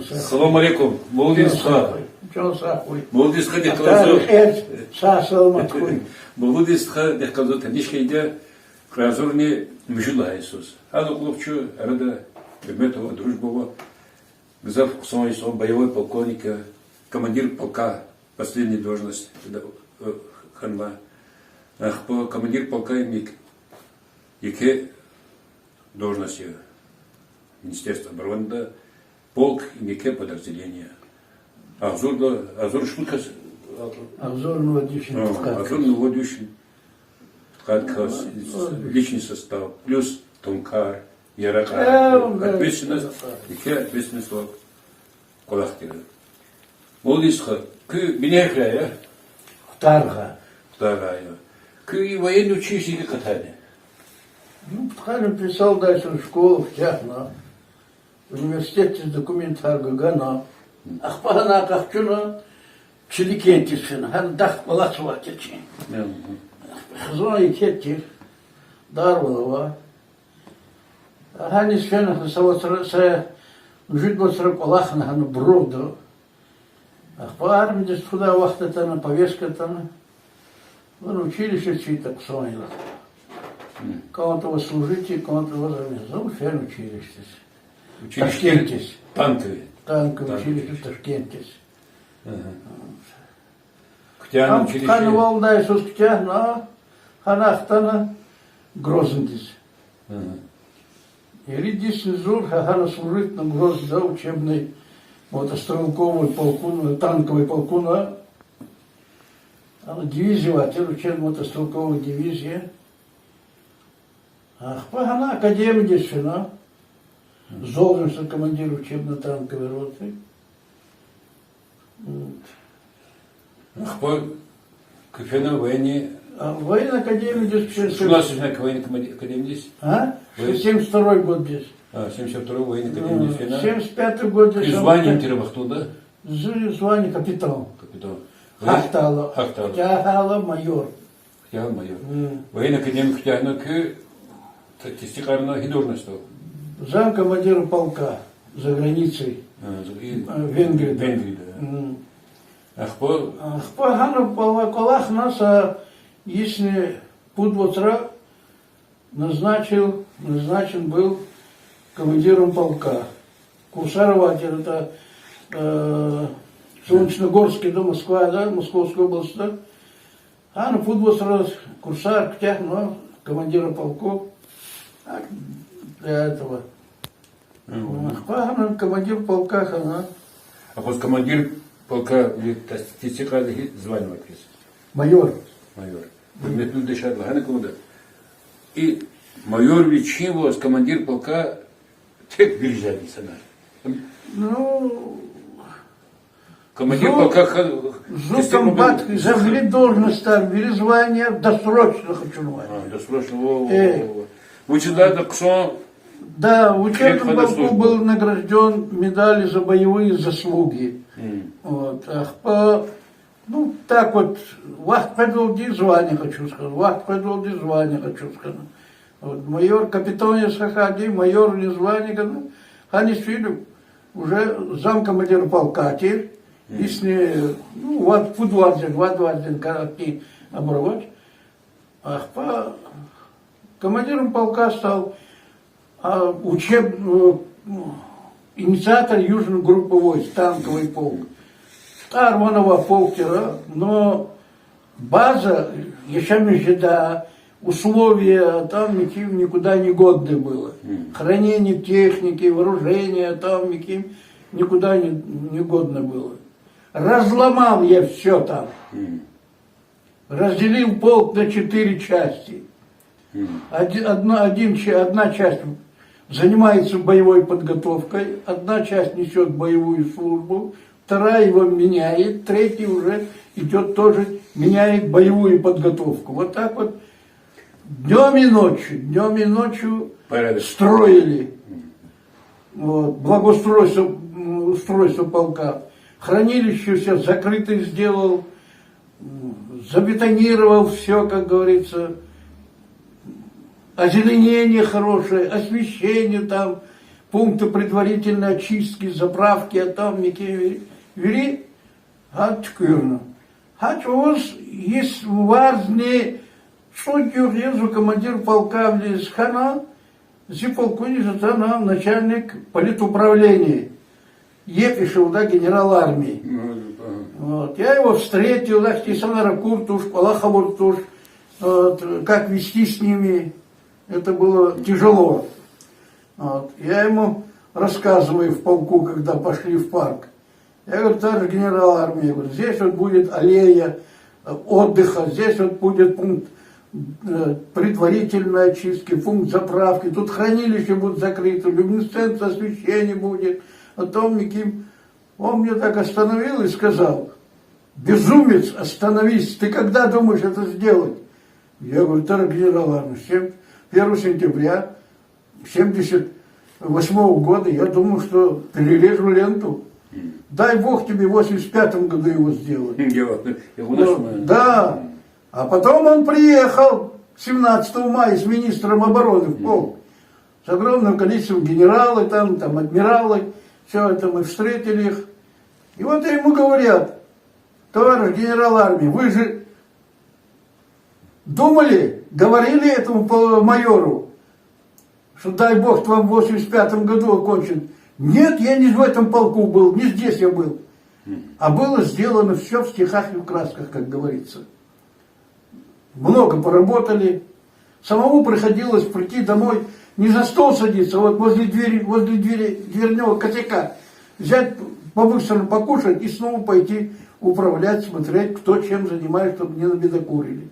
Салам алейкум, Мулудин стха. Чан сагъ хьуй. Мулудин стха, дихъ калзу. Сагъ-саламат хьуй. Мулудин стха, дихъ калзу, таниш хьайиди я, кьве агъзурни муьжуьд лагьай йисуз. Гьадалай кьулухъ чун арада гьуьрмет ава, дружба ава. Гзаф хъсан инсан, боевой полковник я, командир полка, последняя должность, э, хьанва. Ахпа командир полка им ик-, еке должность я Министерство обороны-да, полк им еке подразделение. Агъзурда, агъзур шлу кас, агъзурни вад вишни, а, пудкъад кас. Агъзурни вад вишни пудкъад кас, личный состав, плюс танкар, яракьар. Э, ответственность, э, еке ответственность ва кӀвалах тир. Мулудин стха, куьн бине гьихьай я? Хтаргъа. Хтаргъа я. Куьн и военный училищедиз гьикӀ акъатайди? Ну, пудкъанни писалдай са школа куьтягьна, университетдиз документар гана. Ахпа гьана къахчуна, Чиликентдиз фена, гьана дахт кӀвалахзавай тир чи. Хизан еке тир, дарвал ава. Гьаниз фена, са вацра, са муьжуьд вацра кӀвалахна гьана Буровда. Ахпа армиядиз тухудай вахт атана, повестка атана. Вуна училищедиз фида хъсан я. КӀантӀа ава служить, кӀантӀа ава армиядиз, зун фена училищедиз. Училище Ташкентдиз. Танковый. Танковый училище Ташкентдиз. Куьтягьна училище. Гьана валдай йисуз куьтягьна, гьана хтана Грозныйдиз. Ирид йисни зун гьа-, гьана служитьна Грозныйда учебный мотострелковый полкуна, танковый полкуна. Гьана дивизия авай тир, учебно-мотострелковая дивизия. Ахпа гьана академиядиз фена. Должность командир учебно-танковой роты. Ахпа Куьн фена военный... А, военный академиядиз куьн фена. Чна сизни военный академиядиз. А? Воен- Семьдесят второй год дез. А, семьдесят второй военный академиядиз фена. Семьдесят пятый год дез. Куьн звание тир а вахтунда? Зи звание капитан. Капитан. Гьахьдайла. Гьахьдайла. Куьтягьайла майор. Куьтягьайла майор. М. Военный академия куьтягьна куьн т-, тестикьарна гьи должностьда? Замкомандира полка за границей. А, за, и, Э, Венгрияда. Венгрияда. М. Ахпа? Ахпа гьана пала-, кӀвалахна са йисни пуд вацра назначил, назначен был командиром полка. Курсар авай тир ата, э, Солнечногорскда, Москвада, Московской областьда. Гьана пуд вацра курсар куьтягьна командира полка. А, для этого. Мгм. Ахпа гьана командир полка хьана. Акваз командир полка ви тас-, тестикьарда гьи звание авай квез? Майор. Майор. Гьуьрметлу дишегьли, лагьана кӀанда, и майор вичин ваз командир полка тек вири жеди санар. Ну, командир зу-, полка ха-, зу тестикьарда комбат, за вири должностьар, вири званияяр досрочно хьанвай. А, досрочно, о, о, Э. о, о. Вучиз лагьайтӀа хъсан... Да, в учебном полку был награждён медалью «За боевые заслуги». М. Вот, ахпа Ну, так вот, вахт къведалди звание къачуз хьана, вахт къведалди звание къачуз хьана. Вот, майор, капитан яз хьайиди, майордин звание гана, гьаниз фейила уже замкомандира полка тир, Мгм. Исни, ну, вад, пуд варз я, вад варз я, короткий оборот. Ахпа командиром полка стал, а, учеб-, э, инициатор южной группы войск, танковый полк. ТӀвар ван авай полк тир, но база, яшамиш жедай условия там никаким никуда не годное было. Мгм. Хранение техники, вооружения там никаким никуда не, не годное было. Разломал я всё там. Мгм. Разделил полк на четыре части. Мгм. Оди-, одна, один ча-, одна часть занимается боевой подготовкой, одна часть несёт боевую службу, вторая его меняет, третья уже идёт тоже, меняет боевую подготовку. Вот так вот днём и ночью, днём и ночью Порядок. Строили. Мгм. Вот, благоустройство, м, устройство полка. Хранилище всё закрытое сделал, м, забетонировал всё, как говорится. Озеленение хорошее, освещение там, пункты предварительной очистки, заправки, а там мекеви-, вири гьа туькӀуьрна. Гьа чӀавуз йис варзни цӀуд югъ я зун командир полка вилиз хьана, зи полкуниз атана начальник политуправления, Епишев, да, генерал армии. Ну, ага. Вот. Я его встретил, ахьтин инсанар акур туш, кӀвалах авур туш, вот, как вести с ними, это было тяжело. Вот. Я ему рассказываю в полку, когда пошли в парк. Я говорю: «Товарищ генерал армии, — говорю, — здесь вот будет аллея, э, отдыха, здесь вот будет пункт, э, предварительной очистки, пункт заправки, тут хранилище будет закрыто, люминесценция освещения будет, а там никаким». Он меня так остановил и сказал: «Безумец, остановись, ты когда думаешь это сделать?» Я говорю: «Товарищ генерал армии, с чем? Первого сентября семьдесят восьмого года я думал, что перережу ленту. Дай Бог тебе в восемьдесят пятом году его сделать». М, я вот, я вот... Ну, да. М. А потом он приехал семнадцатого мая с министром обороны в полк. С огромным количеством генералы там, там адмиралы, всё это мы встретили их. И вот ему говорят: «Товарищ генерал армии, вы же думали, говорили этому по-, майору, что дай Бог вам в восемьдесят пятом году окончить?» «Нет, я не в этом полку был, не здесь я был». Мгм. А было сделано всё в стихах и в красках, как говорится. Много поработали. Самому приходилось прийти домой, не за стол садиться, а вот возле двери, возле двери, дверного косяка взять по-быстрому покушать и снова пойти управлять, смотреть, кто чем занимается, чтобы не набедокурили.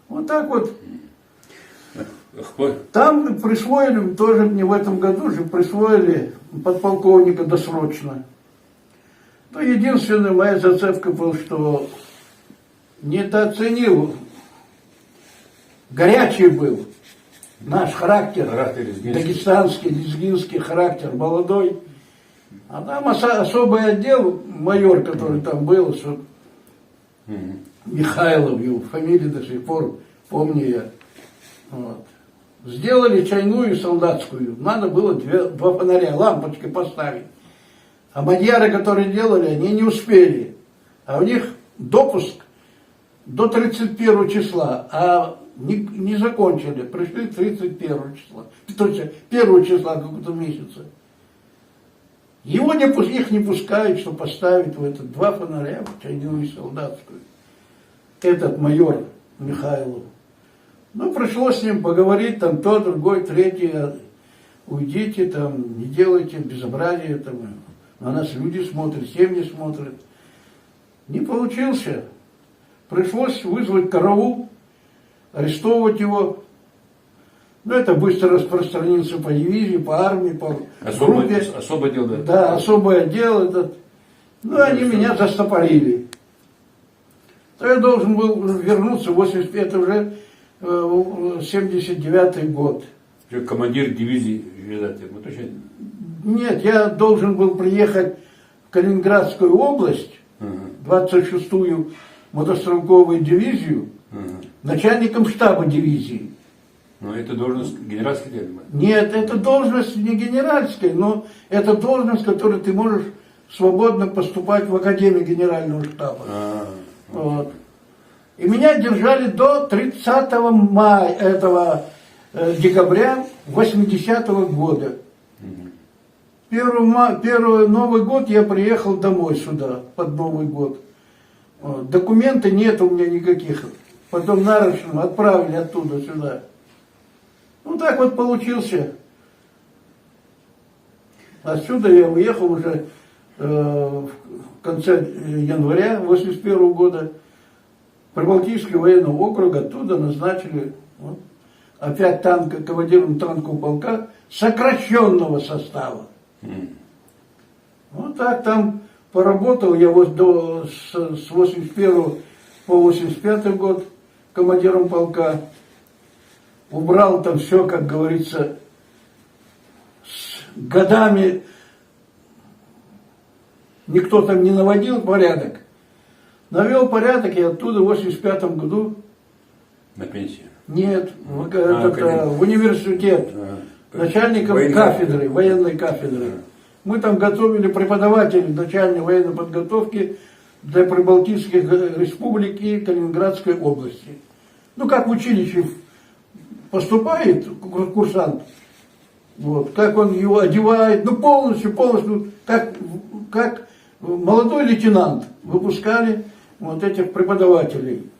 Вот так вот. Ахпа? Там присвоили, тоже мне в этом году же присвоили подполковника досрочно. Ну, единственная моя зацепка была, что Недооценил. Горячий был наш характер. Характер лезгинский. Дагестанский, лезгинский характер молодой. А там оса-, особый отдел, майор, который там был, что Михайлов, его фамилия до сих пор помню я. Вот. Сделали чайную солдатскую. Надо было две, два фонаря, лампочки поставить. А мадьяры, которые делали, они не успели. А у них допуск до тридцать первого числа, а не, не закончили, пришли тридцать первого числа, то есть первого числа какого-то месяца. Его не пус-, их не пускают, чтобы поставить в этот два фонаря, в чайную солдатскую. Этот майор Михайлов. Ну, пришлось с ним поговорить, там, то, другой, третий, а, уйдите, там, не делайте безобразия, там, на нас люди смотрят, семьи смотрят. Не получился. Пришлось вызвать караул, арестовывать его. Но это быстро распространился по дивизии, по армии, по группе. Особый отдел, да? Да, особый отдел этот. Ну, они меня застопорили. То я должен был вернуться в восемьдесят пятый, уже, э, семьдесят девятый год. Уже командир дивизии, уже, да, ты, мы точно Нет, я должен был приехать в Калининградскую область, двадцать шестую мотострелковую дивизию, начальником штаба дивизии. Но это должность генеральская, я думаю. Нет, это должность не генеральская, но это должность, которой ты можешь свободно поступать в Академию Генерального штаба. А, вот. И меня держали до тридцатого мая, этого, э, декабря восьмидесятого года. Первый ма-, первый Новый год я приехал домой сюда, под Новый год. Вот. Документы нет у меня никаких. Потом нарочным отправили оттуда сюда. Ну, так вот получился. Отсюда я уехал уже, э, в конце, э, января восемьдесят первого года. Прибалтийский военный округ, оттуда назначили, вот, опять танка-, командиром танкового полка сокращённого состава. Вот так там поработал я вот до, с, с восемьдесят первого по восемьдесят пятый год командиром полка. Убрал там всё, как говорится, с годами никто там не наводил порядок. Навёл порядок и оттуда в восемьдесят пятом году На пенсию? Нет, в, А, этот, академ- э, в университет. А, Начальником военной кафедры, кафедры. Военной кафедры. А. Мы там готовили преподавателей начальной военной подготовки для прибалтийских, э, республик и Калининградской области. Ну, как в училище поступает ку-, курсант, вот, как он его одевает, ну, полностью, полностью, как, как молодой лейтенант выпускали вот этих преподавателей.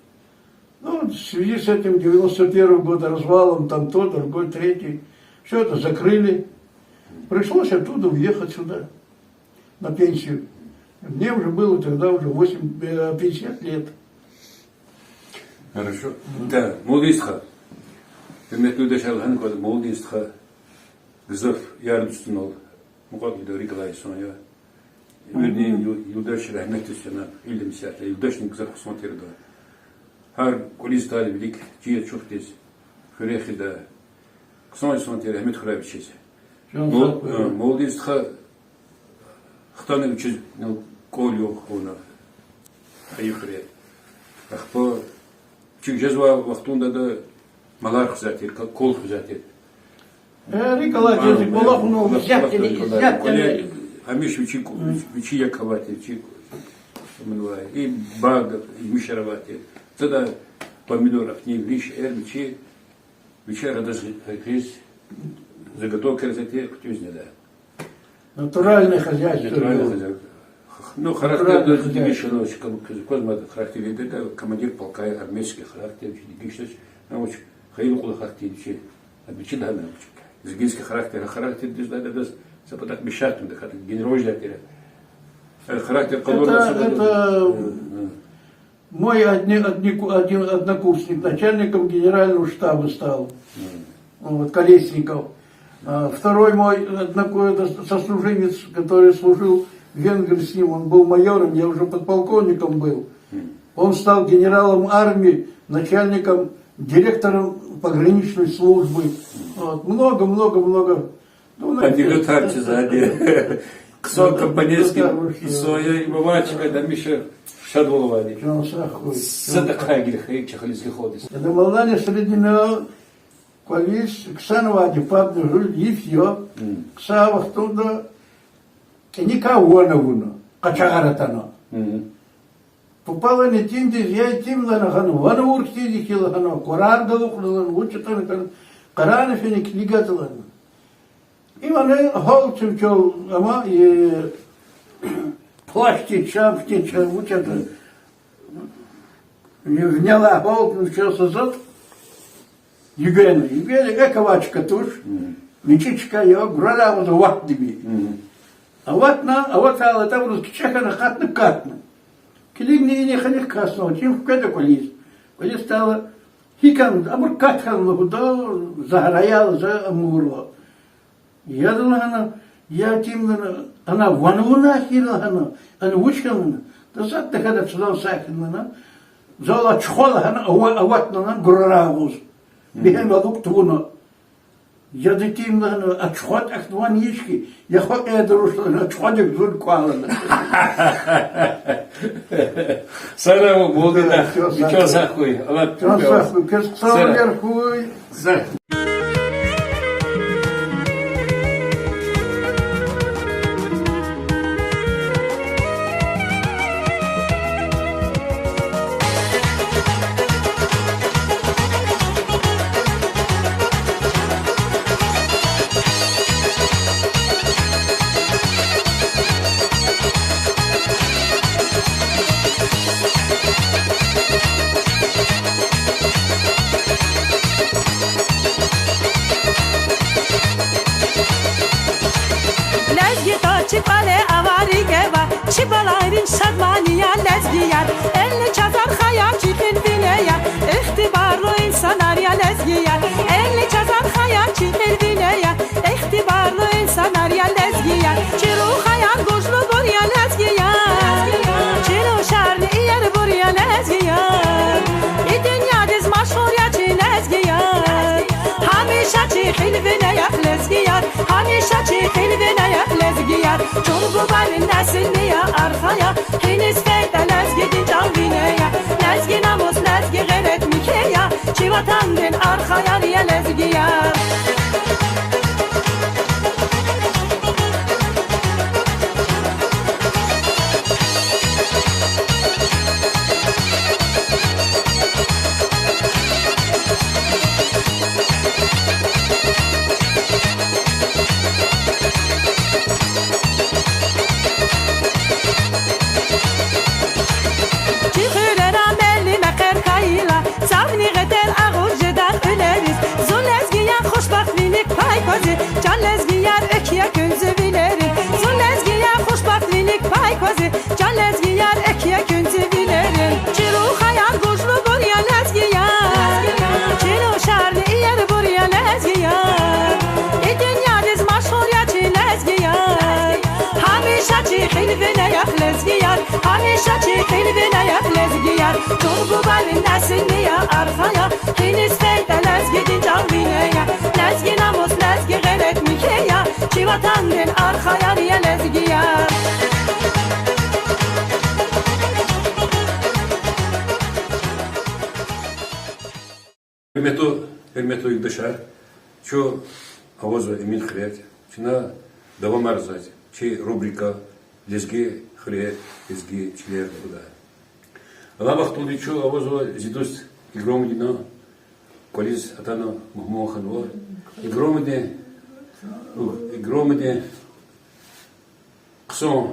Ну, в связи с этим девяносто первого года развалом, там тот, другой, третий, всё это закрыли. Пришлось оттуда уехать сюда, на пенсию. Мне уже было тогда уже восемь, э, пятьдесят лет. Хорошо. Да, Молодин стха. Гьуьрметлу юлдашар, лагьана кӀанда, Молодин стха гзаф яр-дуст тунал мукьва-кьилийда рикӀ алай инсан я. Виридин ю-, юлдаш рагьметдиз фена, илим сятла, юлдашни гзаф хъсан тирда. Гьар кӀвализ атайла вилик, чи ачухдиз, хуьре хъийида. Хъсан инсан тир, рагьмет хьурай вичиз. Мол-, э, Молодин стха хтана вичиз, ну, кӀвал-югъ авуна, гьа и хуьре. Ахпа вичик жезвай вахтунда ада малар хуьзвай тир, ка-, кӀвал хуьзвай тир. Э, рикӀ алай жезва, кӀвалахуна, кӀвале, гьамиша вичи, вичи як авай тир, вичи, и бага емишар авай тир. Цада помидор, ахьтин виш, эр вичи, вичи арадиз гъиз, заготовка яз тир, хъуьтӀуьз недай. Натуральное хозяйство. Натуральное хозяйство. Ну, характер дегишна, кваз мад характер, командир полка, армейский характер дегишна, ну, вич хайи кьула характер чи, обычный, да, лезгинский характер, характер дизлада дас, са патахъ мешать тунда, характер, генерал ждать тира. Характер калона. Это, это мой одни-, однику-, один однокурсник начальником генерального штаба стал. Вот, Колесников. А второй мой одноку-, это сослуживец, который служил в Венгрии с ним, он был майором, я уже подполковником был. Он стал генералом армии, начальником, директором пограничной службы. Вот, много, много, много. Ну, на- Анекдот гьар чиз ади. Хъсан компанейский история, и бабачка, да, Миша, шадвал авайди. Чан сагъ хьуй. Садакъа гила хьайи чахъ лезги халкьдиз. Ада Мавлана Насреддинов кӀвализ ксанвайди, пабни гьуьл йиф я, ксай вахтунда кӀаникай ван авуна, къачагъар атана. Папалани тиндиз я итим лагьана, гьана ван авур хьтинди хьи лагьана, къварар галукьна лагьана, вуч атана хьана, къарагъна фена, килигзава лагьана. Им ана гьал чун чал, амма, э, плащ хьтин, шапка хьтин, вуч ятӀа, винелай гьал чун чал са затӀ, югена, югена, экв авай чка туш, мичӀи чка я, гурарай агъуз аватдими. Аватна, аватайла тӀа абуруз кичӀе хьана, акъатна, катна. Килигна, ина хьаник каснава, им хкведа кӀвализ. КӀвализ атайла, гьикӀ хьана, абур кат хьана лугьуда, за гьараял, за амурла. Яда лагьана, я итим лагьана, ана ван авуна хьи лагьана, ана вуч хьана лагьана, да затӀ тахьана, чна сахин лагьана, зал ачухва лагьана, ава-, аватна лагьана гурарай агъуз. Бегьем алукӀ тавуна. Яда итим лагьана, ачухватӀа ахьтин ван ийиз хьи, я хва кьеда руш лагьана, ачухвадик зун квай лагьана. Сара ва Мавлана, чан сагъ хьуй, Аллагь чан сагъ хьуй, квез хъсан вилер хьуй. Лезги тӀа чи кӀвале авайди кӀева, чи балайрин шадмани я лезгияр. Элни чаз архаяр чи хин вине я, ихтибарлу инсанар я лезгияр. Элни чаз архаяр чи хин вине я, ихтибарлу инсанар я лезгияр. Чи рухваяр гужлубур я лезгияр, чи рушарни иербур я лезгияр. И дуьньядиз машгьур я чи лезгияр. Гьамиша чи хин вине я лезгияр, гьамиша чи хин вине я лезгияр. Чун бубайрин несилни я, архаяр, гьиниз фейитӀа лезгидин чӀал вине я. Лезги намус, лезги гъейрат михьи я, чи ватандин архаяр я лезгияр. Чи хуьрера мели мехъер хьайила, цавни гъетер агъуз жеда кьуьлериз. Зун лезги я, хушбахт вилик пай кваз и, чан лезгияр, экв я куьн зи вилерин. Зун лезги я, хушбахт вилик пай кваз и, чан лезгияр, экв я куьн зи вилерин. Чи рухваяр гужлубур я лезгияр, чи рушарни иербур я лезгияр. И дуьньядиз машгьур я чи лезгияр. Гьамиша чи хин вине я лезгияр, гьамиша чи хин вине я лезгияр. Чун бубайрин несилни я, архаяр, гьиниз фейитӀа лезгидин чӀал вине я. Лезги намус, лезги гъейрат михьи я, чи ватандин архаяр я лезгияр. Гьуьрметлу, гьуьрметлу юлдашар, чун авазва Эмин хуьре, чна давамарзава чи рубрика Лезги хуьре, лезги чилер лугьудай. Алай вахтунда чун авазва зи дуст Игромдинан кӀвализ атана мугьман хьанва. Игромди, Игромди хъсан,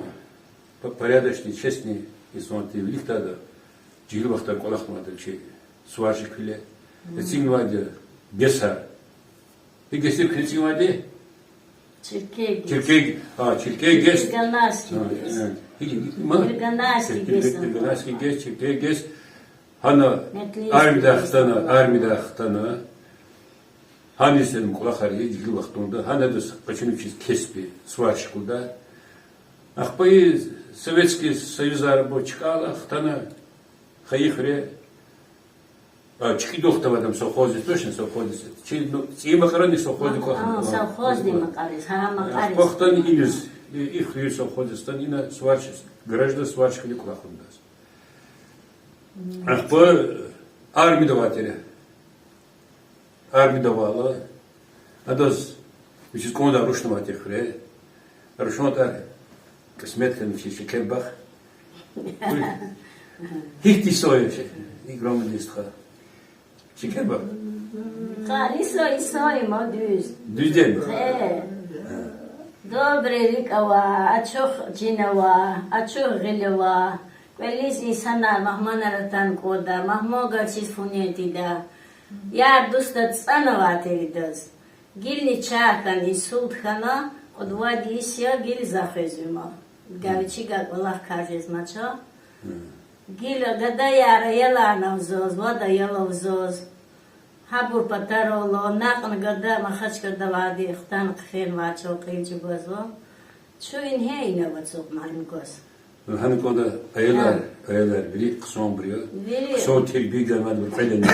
п-, порядочный, честный инсан тир, виликдай жегьил вахтара кӀвалахнавайди чи сварщиквиле. Эцигнавайди гесар. И гес куьн эцигнавайди? Чиркей гес. Чиркей, а, чиркей гес. Берганарский гес. Берганарский гес, чиркей гес. Гьана армиядай хтана, армиядай хтана. Гьаниз ам кӀвалахар ийиз жегьил вахтунда, гьана адаз къачуна вичин кеспи сварщик лугьуда. Ахпа и Советский Союзар абур чкӀайла хтана, Хайи хуьре, а, ЧӀикӀидухда авайди ам совхоздиз, точно совхоздиз. Чи, ну, ЦӀийи Макьарани совхоздиз квахьна. А, совхоздин Макьариз, гьа, Макьариз. Ахпа хтана иниз, и, и хуьруьн совхоздиз хтана ина сварщик, гаражда сварщикни кӀвалахна адаз. Ахпа армида авай тир. Армида авайла, адаз вичиз кӀандай рушнавай тир хуьре. Рушнавай тӀвар кьисмет хьана чи Шекербах. Гьихьтин инсан я чи Игромдин стха? Шекербах. Къари са инсан я, ма дуьз. Дуьзден? Хе. Добрый рикӀ ава, ачух чин ава, ачух гъил ава. КӀвализ инсанар, мугьманар атана кӀанда, мугьман галчиз фу-нени тийида. Яр-дустар цӀанавай тир идаз. Гилни чар хьана, инсульт хьана, кьуд-вад йис я, гила за хуьзва ма. Гила вичи гьа кӀвалах кар жезмач. Гила гадаяр, аялар ава заз, вад аял ава заз. Гьабур патарал ала, накьна гада Махачкъалада авайди хтана хъфенвай чал кьил чӀугвазва. Чун ингье ина ава ацукьна ингваз. Гьана кӀанда аялар, аялар вири хъсанбур я. Хъсан тербия ганвайбур кьведани.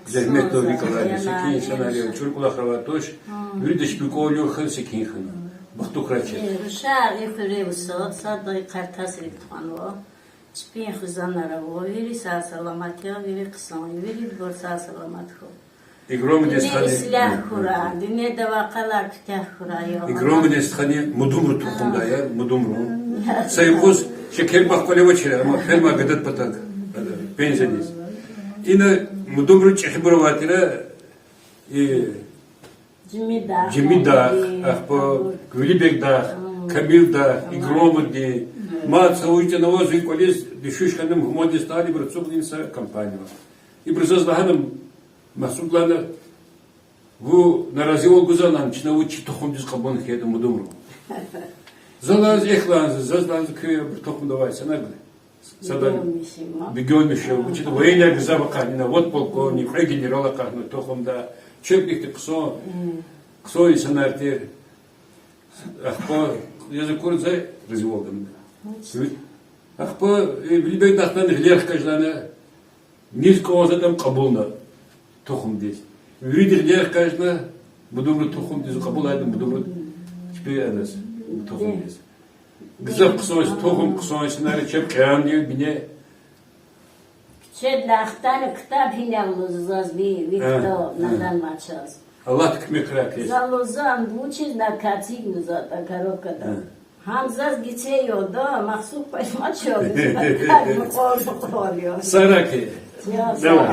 Зегьметдал рикӀ алайбур, секин инсанар я, чӀуру кӀвалахар авай туш. Вирида чпин кӀвал югъ хьана, секин хьана. Бахтукрай чир. Рушар и хуьре вуса, сад Къартасрик тухванва. Чпин хизанар ава, вири сагъ-саламат я, вири хъсан я, вирибур сагъ-саламат хьуй. Игромдин стхани, дуьнья ислягь хьурай, дуьньяда авай къалар куьтягь хьурай, я Аллагь. Игромдин стхани Мудумру тухумдай я, Мудумру. Са юкъуз Шекербах кӀвале авачир, амма фермай гадади патал, пенсиядиз. Ина Мудумру чӀехибур авай тир, и Жемидах, Жемидах, ахпа Велибегдах, Камилдах, Игромдин. Мад са вуж чӀана ава, зи кӀвализ дуьшуьш хьана, мугьмандиз талибур ацукьна, са компания ава. Ибуру заз лагьана, Магьсуд лагьана, вун наразивал гузва лагьана, чна вун чи тухумдиз кьабулна хьайитӀа, Мудумру. За лагьана, эхь лагьана, заз лагьана, куь абурун тухумда авай санагуна. Сада бегёнмиши, вучида военныйяр гзаф акъатна, вот полковник, кьве генерал акъатна тухумда, чебдихъди хъсан, хъсан инсанар тир. Ахпа яз акур за разивал гана. Ахпа Велибегдахъ гъилер хкаж лагьана, низ кӀанзаватӀа ам кьабулна тухумдиз. Вирида гъилер хкажна, Мудумру тухумдиз кьабулайди, Мудумру чпи адаз тухумдиз. Гзаф хъсан, тухум хъсан инсанар я, чеб кьилди я бине. Куьчедилай хтана ктаб гьинав лугьуз заз ви, ви ктаб наданвай чаз. Аллагьди куьмек хьурай квез. За лугьузва, ам вучиз на кацик лугьузватӀа коробкада. Гьам заз гицел ягъда, Магьсуд квез мачалди, так мукьвал-мукьвал я. Сараки. Давай.